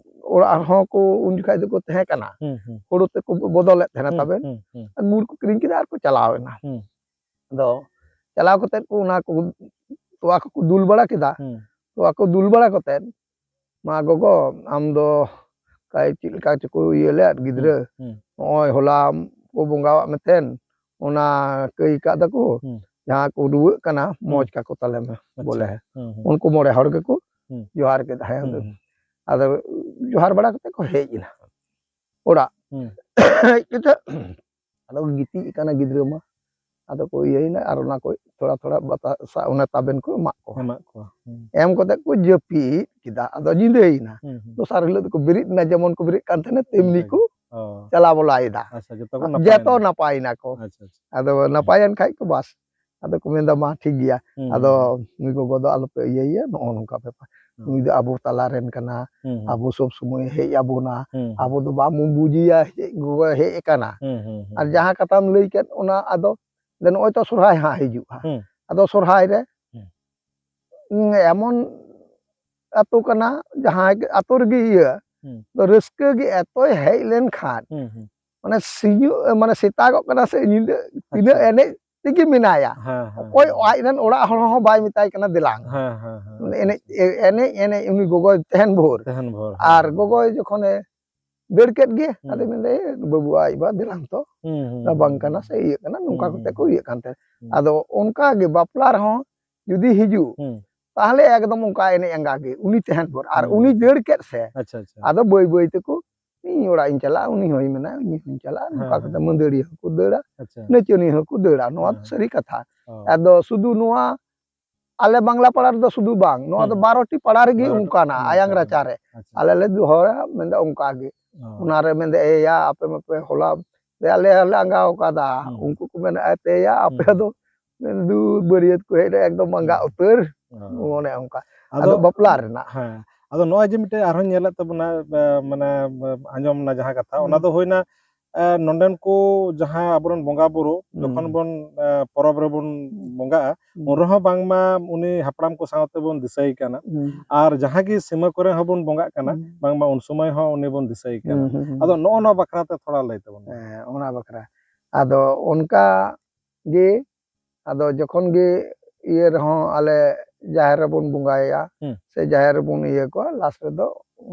ᱚᱲᱟᱜ ᱦᱚᱸ ᱠᱚ ᱩᱱ ᱡᱚᱠᱷᱟᱡ ᱫᱚᱠᱚ ᱛᱟᱦᱮᱸ ᱠᱟᱱᱟ᱾ ᱦᱩᱸ, ᱦᱩᱸ᱾ ᱦᱩᱲᱩ ᱛᱮᱠᱚ ᱵᱚᱫᱚᱞᱮᱫ ᱛᱟᱦᱮᱱᱟ ᱦᱩᱸ, ᱛᱟᱵᱮᱱ᱾ ᱦᱩᱸ, ᱦᱩᱸ᱾ ᱟᱨ ᱜᱩᱲ ᱠᱚ ᱠᱤᱨᱤᱧ ᱠᱮᱫᱟ ᱟᱨ ᱠᱚ ᱪᱟᱞᱟᱣ ᱮᱱᱟ᱾ ᱦᱩᱸ᱾ ᱟᱫᱚ ᱪᱟᱞᱟᱣ ᱠᱟᱛᱮᱫ ᱠᱚ ᱚᱱᱟ ᱠᱚ ᱛᱚᱣᱟ ᱠᱚᱠᱚ ᱫᱩᱞ ᱵᱟᱲᱟ ᱠᱮᱫᱟ᱾ ᱦᱩᱸ᱾ ᱛᱚᱣᱟ ᱠᱚ ᱫᱩᱞ ᱵᱟᱲᱟ ᱠᱟᱛᱮᱫ, "ᱢᱟ ᱜᱚᱜᱚ, ᱟᱢ ᱫᱚ ᱠᱟᱭ ᱪᱮᱫ ᱞᱮᱠᱟ ᱪᱚᱠᱚ ᱤᱭᱟᱹ ᱞᱮᱫ ᱜᱤᱫᱽᱨᱟᱹ, ᱦᱩᱸ, ᱦᱩᱸ᱾ ᱱᱚᱜᱼᱚᱭ ᱦᱚᱞᱟ ᱠᱚ ᱵᱚᱸᱜᱟᱣᱟᱜ ᱢᱮᱛᱮᱱ, ᱚᱱᱟ ᱠᱟᱹᱭ ᱠᱟᱫᱟ ᱠᱚ, ᱦᱩᱸ᱾ ᱡᱟᱦᱟᱸ ᱠᱚ ᱨᱩᱣᱟᱹᱜ ᱠᱟᱱᱟ, ᱦᱩᱸ᱾ ᱢᱚᱡᱽ ᱠᱟᱠᱚ ᱛᱟᱞᱮ ᱢᱮ", ᱟᱪᱪᱷᱟ᱾ ᱵᱚᱞᱮ᱾ ᱦᱩᱸ, ᱦᱩᱸ᱾ ᱩᱱᱠᱩ ᱢᱚᱬᱮ ᱦᱚᱲ ᱜᱮᱠᱚ ᱦᱩᱸ᱾ ᱡᱚᱦᱟᱨ ᱠᱮᱫᱟ, ᱦᱮᱸ, ᱦᱩᱸ, ᱟᱫᱚ ᱦᱩᱸ᱾ ᱟᱫᱚ ᱡᱚᱦᱟᱨ ᱵᱟᱲᱟ ᱠᱟᱛᱮ ᱠᱚ ᱦᱮᱡ ᱮᱱᱟ ᱚᱲᱟᱜ᱾ ᱦᱩᱸ᱾ ᱦᱮᱡ ᱠᱟᱛᱮ ᱟᱫᱚ ᱠᱚ ᱜᱤᱛᱤᱡ ᱟᱠᱟᱱᱟ ᱜᱤᱫᱽᱨᱟᱹ ᱢᱟ᱾ ᱟᱫᱚ ᱠᱚ ᱤᱭᱟᱹᱭᱮᱱᱟ ᱟᱨ ᱚᱱᱟ ᱠᱚ ᱛᱷᱚᱲᱟ ᱛᱷᱚᱲᱟ ᱵᱟᱛᱟᱥᱟ, ᱚᱱᱟ ᱛᱟᱵᱮᱱ ᱠᱚ ᱮᱢᱟᱜ ᱠᱚᱣᱟ᱾ ᱮᱢᱟᱜ ᱠᱚᱣᱟ᱾ ᱦᱩᱸ᱾ ᱮᱢ ᱠᱟᱛᱮ ᱠᱚ ᱡᱟᱹᱯᱤᱫ ᱠᱮᱫᱟ᱾ ᱟᱫᱚ ᱧᱤᱫᱟᱹᱭᱮᱱᱟ᱾ ᱦᱩᱸ, ᱦᱩᱸ᱾ ᱫᱚᱥᱟᱨ ᱦᱤᱞᱳᱜ ᱫᱚᱠᱚ ᱵᱮᱨᱮᱫ ᱮᱱᱟ, ᱡᱮᱢᱚᱱ ᱠᱚ ᱵᱮᱨᱮᱫ ᱠᱟᱱ ᱛᱟᱦᱮᱱᱟ, ᱛᱮᱢᱱᱤ ᱚᱱᱠᱟ ᱜᱮ᱾ ᱠᱚ ᱚ᱾ ᱪᱟᱞᱟᱣ ᱵᱚᱞᱟᱭᱮᱫᱟ᱾ ᱟᱪᱪᱷᱟ, ᱡᱚᱛᱚ ᱠᱚ ᱡᱚᱛᱚ ᱱᱟᱯᱟᱭᱮᱱᱟ᱾ ᱱᱟᱯᱟᱭᱮᱱᱟ ᱠᱚ᱾ ᱟᱪᱪᱷᱟ, ᱟᱪᱪᱷᱟ᱾ ᱟᱫᱚ ᱱᱟᱯᱟᱭᱮᱱ ᱠᱷᱟᱡ ᱠᱚ ᱵᱟᱥ᱾ ᱟᱫᱚ ᱠᱚ ᱢᱮᱱᱫᱟ, "ᱢᱟ ᱴᱷᱤᱠ ᱜᱮᱭᱟ, ᱦᱩᱸ, ᱟᱫᱚ ᱦᱩᱸ᱾ ᱱᱩᱭ ᱜᱚᱜᱚ ᱫᱚ ᱟᱞᱚᱯᱮ ᱤᱭᱟᱹᱭᱮᱭᱟ, ᱱᱚᱜᱼᱚ ᱱᱚᱝᱠᱟ ᱵᱮᱯᱟᱨ᱾ ᱦᱩᱸ᱾ ᱱᱩᱭ ᱫᱚ ᱟᱵᱚ ᱛᱟᱞᱟ ᱨᱮᱱ ᱠᱟᱱᱟ, ᱦᱩᱸ, ᱦᱩᱸ᱾ ᱟᱵᱚ ᱥᱚᱵ ᱥᱚᱢᱚᱭ ᱦᱮᱡ ᱟᱵᱚᱱᱟ, ᱦᱩᱸ, ᱦᱩᱸ᱾ ᱟᱵᱚ ᱫᱚ ᱵᱟᱵᱚᱱ ᱵᱩᱡᱮᱭᱟ ᱪᱮᱫ ᱜᱚᱜᱚᱭ ᱦᱮᱡ ᱟᱠᱟᱱᱟ᱾" ᱦᱩᱸ, ᱦᱩᱸ, ᱦᱩᱸ, ᱟᱨ ᱦᱩᱸ᱾ ᱡᱟᱦᱟᱸ ᱠᱟᱛᱷᱟᱢ ᱞᱟᱹᱭ ᱠᱮᱫ ᱚᱱᱟ, ᱟᱫᱚ ᱱᱚᱜᱼᱚᱭ ᱛᱚ ᱥᱚᱨᱦᱟᱭ ᱦᱟᱸᱜ ᱦᱤᱡᱩᱜᱼᱟ᱾ ᱦᱩᱸ᱾ ᱟᱫᱚ ᱥᱚᱨᱦᱟᱭ ᱨᱮ ᱦᱩᱸ᱾ ᱩᱸ, ᱮᱢᱚᱱ ᱟᱹᱛᱩ ᱠᱟᱱᱟ, ᱡᱟᱦᱟᱸ ᱟᱹᱛᱩ ᱨᱮᱜᱮ ᱤᱭᱟᱹ, ᱦᱩᱸ᱾ ᱛᱚ ᱨᱟᱹᱥᱠᱟᱹ ᱜᱮ ᱮᱛᱚᱭ ᱦᱮᱡ ᱞᱮᱱᱠᱷᱟᱱ, ᱦᱩᱸ, ᱦᱩᱸ᱾ ᱢᱟᱱᱮ ᱥᱤᱧᱚᱜ, ᱢᱟᱱᱮ ᱥᱮᱛᱟᱜᱚᱜ ᱠᱟᱱᱟ ᱥᱮ ᱧᱤᱫᱟᱹ, ᱛᱤᱱᱟᱹᱜ ᱟᱪᱪᱷᱟ᱾ ᱮᱱᱮᱡ ᱛᱮᱜᱮ ᱢᱮᱱᱟᱭᱟ᱾ ᱦᱮᱸ, ᱦᱮᱸ, ᱚᱠᱚᱭ ᱦᱮᱸ᱾ ᱟᱡ ᱨᱮᱱ ᱚᱲᱟᱜ ᱦᱚᱲ ᱦᱚᱸ ᱵᱟᱭ ᱢᱮᱛᱟᱭ ᱠᱟᱱᱟ, "ᱫᱮᱞᱟᱝ, ᱦᱮᱸ, ᱦᱮᱸ, ᱦᱮᱸ, ᱟᱪᱪᱷᱟ, ᱮᱱᱮᱡ, ᱟᱪᱪᱷᱟ᱾ ᱮ-, ᱮᱱᱮᱡ, ᱮᱱᱮᱡ, ᱩᱱᱤ ᱜᱚᱜᱚᱭ ᱛᱟᱦᱮᱱ ᱵᱷᱳᱨ᱾" ᱛᱟᱦᱮᱱ ᱵᱷᱳᱨ, ᱦᱮᱸ, ᱟᱨ ᱦᱮᱸ᱾ ᱜᱚᱜᱚᱭ ᱡᱚᱠᱷᱚᱱᱮ ᱫᱟᱹᱲ ᱠᱮᱫ ᱜᱮ, ᱦᱩᱸ᱾ ᱟᱫᱚᱭ ᱢᱮᱱᱫᱟ, "ᱮ, ᱵᱟᱹᱵᱩ, ᱟᱡ ᱵᱟ ᱫᱮᱞᱟᱝ ᱛᱚ, ᱦᱩᱸ, ᱦᱩᱸ, ᱨᱟᱵᱟᱝ ᱦᱩᱸ, ᱠᱟᱱᱟ ᱦᱩᱸ᱾ ᱥᱮ ᱤᱭᱟᱹᱜ ᱠᱟᱱᱟ", ᱱᱚᱝᱠᱟ ᱦᱩᱸ, ᱠᱟᱛᱮ ᱦᱩᱸ, ᱠᱚ ᱦᱩᱸ᱾ ᱤᱭᱟᱹᱜ ᱠᱟᱱ ᱛᱟᱦᱮᱸᱫ᱾ ᱦᱩᱸ᱾ ᱟᱫᱚ ᱚᱱᱠᱟ ᱜᱮ ᱵᱟᱯᱞᱟ ᱨᱮᱦᱚᱸ ᱡᱩᱫᱤ ᱦᱤᱡᱩᱜ, ᱦᱩᱸ᱾ ᱛᱟᱦᱞᱮ ᱮᱠᱫᱚᱢ ᱚᱱᱠᱟ ᱮᱱᱮᱡ ᱟᱸᱜᱟ ᱜᱮ, ᱩᱱᱤ ᱛᱟᱦᱮᱱ ᱵᱷᱳᱨ᱾ ᱟᱨ ᱦᱩᱸ, ᱩᱱᱤ ᱟᱪᱪᱷᱟ᱾ ᱫᱟᱹᱲ ᱠᱮᱫ ᱥᱮ, ᱟᱪᱪᱷᱟ, ᱟᱪᱪᱷᱟ᱾ ᱟᱫᱚ ᱵᱟᱹᱭ ᱵᱟᱹᱭ ᱛᱮᱠᱚ, "ᱤᱧ ᱚᱲᱟᱜ ᱤᱧ ᱪᱟᱞᱟᱜᱼᱟ", ᱩᱱᱤ ᱦᱚᱸᱭ ᱢᱮᱱᱟ, "ᱤᱧ ᱦᱚᱸᱧ ᱪᱟᱞᱟᱜᱼᱟ", ᱦᱮᱸ, ᱱᱚᱝᱠᱟ ᱦᱮᱸ, ᱠᱟᱛᱮ ᱦᱮᱸ᱾ ᱢᱟᱹᱫᱟᱹᱲᱤᱭᱟᱹ ᱦᱚᱸᱠᱚ ᱫᱟᱹᱲᱟ, ᱟᱪᱪᱷᱟ᱾ ᱱᱟᱪᱚᱱᱤᱭᱟᱹ ᱦᱚᱸᱠᱚ ᱫᱟᱹᱲᱟ, ᱱᱚᱣᱟ ᱦᱮᱸ, ᱫᱚ ᱦᱮᱸ᱾ ᱥᱟᱹᱨᱤ ᱠᱟᱛᱷᱟ᱾ ᱚ᱾ ᱟᱫᱚ ᱥᱩᱫᱷᱩ ᱱᱚᱣᱟ ᱟᱞᱮ ᱵᱟᱝᱞᱟ ᱯᱟᱲᱟ ᱨᱮᱫᱚ ᱥᱩᱫᱷᱩ ᱵᱟᱝ, ᱱᱚᱣᱟ ᱫᱚ ᱦᱩᱸ᱾ ᱵᱟᱨᱚ ᱴᱤ ᱯᱟᱲᱟ ᱨᱮᱜᱮ ᱵᱟᱨᱚ ᱴᱤ ᱚᱱᱠᱟᱱᱟ, ᱚᱱᱠᱟ ᱟᱭᱟᱝ ᱜᱮ᱾ ᱨᱟᱪᱟ ᱨᱮ᱾ ᱟᱪᱪᱷᱟ, ᱟᱞᱮ ᱟᱪᱪᱷᱟ᱾ ᱞᱮ ᱫᱚᱦᱚᱭᱟ, ᱢᱮᱱᱫᱟ ᱚᱱᱠᱟ ᱜᱮ᱾ ᱚ᱾ ᱚᱱᱟ ᱨᱮ ᱢᱮᱱᱫᱟ, "ᱮᱭᱟ, ᱟᱯᱮ ᱢᱟᱯᱮ ᱦᱚᱞᱟ ᱫᱮ ᱟᱞᱮ ᱦᱚᱸᱞᱮ ᱟᱸᱜᱟᱣ ᱠᱟᱫᱟ", ᱦᱩᱸ᱾ ᱩᱱᱠᱩ ᱠᱚ ᱢᱮᱱᱟ, "ᱮ ᱛᱮᱭᱟ, ᱟᱯᱮ ᱦᱩᱸ᱾ ᱫᱚ ᱢᱮᱱ ᱫᱩ ᱵᱟᱹᱨᱭᱟᱹᱛ ᱠᱚ ᱦᱮᱡ ᱨᱮ ᱮᱠᱫᱚᱢ ᱟᱸᱜᱟ ᱦᱩᱸ᱾ ᱩᱛᱟᱹᱨ", ᱚ᱾ ᱚᱱᱮ ᱚᱱᱠᱟ᱾ ᱟᱫᱚ ᱟᱫᱚ ᱵᱟᱯᱞᱟ ᱨᱮᱱᱟᱜ᱾ ᱦᱮᱸ, ᱟᱫᱚ ᱱᱚᱜᱼᱚᱭ ᱡᱮ ᱢᱤᱫᱴᱮᱡ ᱟᱨᱦᱚᱸ ᱧᱮᱞᱮᱫ ᱛᱟᱵᱚᱱᱟ, ᱮ, ᱢᱟᱱᱮ, ᱮ, ᱟᱸᱡᱚᱢ ᱱᱟ ᱡᱟᱦᱟᱸ ᱠᱟᱛᱷᱟ, ᱚᱱᱟ ᱦᱩᱸ᱾ ᱫᱚ ᱦᱩᱭᱱᱟ, ᱮ, ᱱᱚᱸᱰᱮᱱ ᱠᱚ ᱡᱟᱦᱟᱸ ᱟᱵᱚᱨᱮᱱ ᱵᱚᱸᱜᱟ ᱵᱩᱨᱩ ᱦᱩᱸ᱾ ᱡᱚᱠᱷᱚᱱ ᱵᱚᱱ, ᱮ, ᱯᱚᱨᱚᱵᱽ ᱨᱮᱵᱚᱱ ᱦᱩᱸ᱾ ᱵᱚᱸᱜᱟᱜᱼᱟ, ᱦᱩᱸ᱾ ᱩᱱ ᱨᱮᱦᱚᱸ ᱵᱟᱝᱢᱟ ᱩᱱᱤ ᱦᱟᱯᱲᱟᱢ ᱠᱚ ᱥᱟᱶᱛᱮ ᱵᱚᱱ ᱫᱤᱥᱟᱹᱭ ᱠᱟᱱᱟ᱾ ᱦᱩᱸ᱾ ᱟᱨ ᱡᱟᱦᱟᱸ ᱜᱮ ᱥᱤᱢᱟᱹ ᱠᱚᱨᱮ ᱦᱚᱸᱵᱚᱱ ᱵᱚᱸᱜᱟᱜ ᱠᱟᱱᱟ, ᱦᱩᱸ᱾ ᱵᱟᱝᱢᱟ ᱩᱱ ᱥᱚᱢᱚᱭ ᱦᱚᱸ ᱩᱱᱤ ᱵᱚᱱ ᱫᱤᱥᱟᱹᱭ ᱠᱟᱱᱟ᱾ ᱦᱩᱸ, ᱦᱩᱸ, ᱦᱩᱸ᱾ ᱟᱫᱚ ᱱᱚᱜᱼᱚ ᱱᱚᱣᱟ ᱵᱟᱠᱷᱨᱟ ᱛᱮ ᱛᱷᱚᱲᱟ ᱞᱟᱹᱭ ᱛᱟᱵᱚᱱ ᱢᱮ᱾ ᱦᱮᱸ, ᱚᱱᱟ ᱵᱟᱠᱷᱨᱟ᱾ ᱟᱫᱚ ᱚᱱᱠᱟ ᱜᱮ, ᱟᱫᱚ ᱡᱚᱠᱷᱚᱱ ᱜᱮ ᱤᱭᱟᱹ ᱨᱮᱦᱚᱸ ᱟᱞᱮ ᱡᱟᱦᱮᱨ ᱨᱮᱵᱚᱱ ᱵᱚᱸᱜᱟᱭᱟ, ᱦᱩᱸ᱾ ᱥᱮ ᱡᱟᱦᱮᱨ ᱨᱮᱵᱚᱱ ᱤᱭᱟᱹ ᱠᱚᱣᱟ, ᱞᱟᱥ ᱨᱮᱫᱚ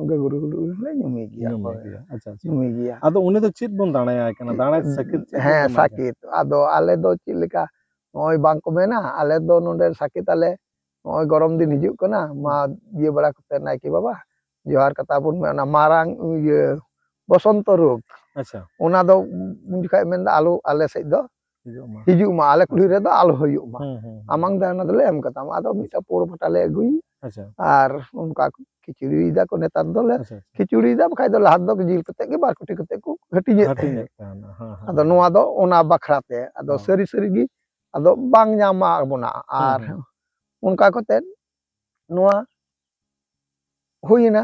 ᱜᱟᱹᱜᱩᱨ ᱜᱩᱰᱩ ᱞᱮ ᱧᱩᱢᱮ ᱜᱮᱭᱟ᱾ ᱧᱩᱢᱮ ᱦᱳᱭ᱾ ᱜᱮᱭᱟ᱾ ᱟᱪᱪᱷᱟ, ᱟᱪᱪᱷᱟ᱾ ᱧᱩᱢᱮ ᱜᱮᱭᱟ᱾ ᱟᱫᱚ ᱩᱱᱤ ᱫᱚ ᱪᱮᱫ ᱵᱚᱱ ᱫᱟᱬᱟᱭᱟᱭ ᱠᱟᱱᱟ? ᱫᱟᱬᱮ ᱥᱟᱹᱠᱤᱛ ᱪᱮᱫ ᱦᱮᱸ, ᱵᱚᱱ ᱮᱢᱟᱭ ᱠᱟᱱᱟ? ᱥᱟᱹᱠᱤᱛ᱾ ᱟᱫᱚ ᱟᱞᱮ ᱫᱚ ᱪᱮᱫ ᱞᱮᱠᱟ, ᱱᱚᱜᱼᱚᱭ ᱵᱟᱝ ᱠᱚ ᱢᱮᱱᱟ, ᱟᱞᱮ ᱫᱚ ᱱᱚᱰᱮ ᱥᱟᱹᱠᱤᱛ ᱟᱞᱮ, ᱱᱚᱜᱼᱚᱭ ᱜᱚᱨᱚᱢ ᱫᱤᱱ ᱦᱤᱡᱩᱜ ᱠᱟᱱᱟ, ᱢᱟ ᱦᱩᱸ᱾ ᱤᱭᱟᱹ ᱵᱟᱲᱟ ᱠᱟᱛᱮ ᱱᱟᱭᱠᱮ ᱵᱟᱵᱟ, ᱡᱚᱦᱟᱨ ᱠᱟᱛᱟ ᱵᱚᱱ ᱢᱮ, ᱚᱱᱟ ᱢᱟᱨᱟᱝ ᱤᱭᱟᱹ ᱵᱚᱥᱚᱱᱛᱚ ᱨᱳᱜᱽ, ᱟᱪᱪᱷᱟ᱾ ᱚᱱᱟ ᱫᱚ ᱩᱱ ᱡᱚᱠᱷᱟᱡ ᱢᱮᱱᱫᱟ, "ᱟᱞᱚ ᱟᱞᱮ ᱥᱮᱫ ᱫᱚ ᱦᱤᱡᱩᱜ ᱢᱟ᱾ ᱦᱤᱡᱩᱜ ᱢᱟ, ᱟᱞᱮ ᱠᱩᱞᱦᱤ ᱟᱪᱪᱷᱟ᱾ ᱨᱮᱫᱚ ᱟᱞᱚ ᱦᱩᱭᱩᱜ ᱢᱟ᱾ ᱦᱩᱸ, ᱦᱩᱸ, ᱦᱩᱸ᱾ ᱟᱢᱟᱝ ᱫᱚ ᱚᱱᱟ ᱫᱚᱞᱮ ᱮᱢ ᱠᱟᱛᱟᱢᱟ᱾" ᱟᱫᱚ ᱢᱤᱫᱴᱟᱝ ᱯᱳᱲ ᱯᱟᱴᱟ ᱞᱮ ᱟᱹᱜᱩᱭ ᱟᱪᱪᱷᱟ᱾ ᱟᱨ ᱚᱱᱠᱟ ᱠᱚ ᱠᱷᱤᱪᱩᱲᱤᱭᱮᱫᱟ ᱠᱚ ᱱᱮᱛᱟᱨ ᱫᱚᱞᱮ ᱟᱪᱪᱷᱟ, ᱟᱪᱪᱷᱟ᱾ ᱠᱷᱤᱪᱩᱲᱤᱭᱮᱫᱟ, ᱵᱟᱠᱷᱟᱡ ᱫᱚ ᱞᱟᱦᱟ ᱫᱚ ᱡᱤᱞ ᱠᱟᱛᱮ ᱜᱮ ᱵᱟᱨ ᱠᱩᱴᱷᱤ ᱠᱟᱛᱮ ᱠᱚ ᱦᱟᱹᱴᱤᱧᱮᱫ ᱛᱟᱦᱮᱸᱫ᱾ ᱦᱟᱹᱴᱤᱧᱮᱫ ᱛᱟᱦᱮᱱᱟ, ᱦᱮᱸ, ᱦᱮᱸ᱾ ᱟᱫᱚ ᱱᱚᱣᱟ ᱫᱚ ᱚᱱᱟ ᱵᱟᱠᱷᱨᱟ ᱛᱮ, ᱟᱫᱚ ᱦᱮᱸ᱾ ᱥᱟᱹᱨᱤ ᱥᱟᱹᱨᱤ ᱜᱮ ᱟᱫᱚ ᱵᱟᱝ ᱧᱟᱢᱟ ᱵᱚᱱᱟ᱾ ᱦᱩᱸ, ᱟᱨ ᱦᱩᱸ᱾ ᱚᱱᱠᱟ ᱠᱟᱛᱮ ᱱᱚᱣᱟ ᱦᱩᱭᱮᱱᱟ᱾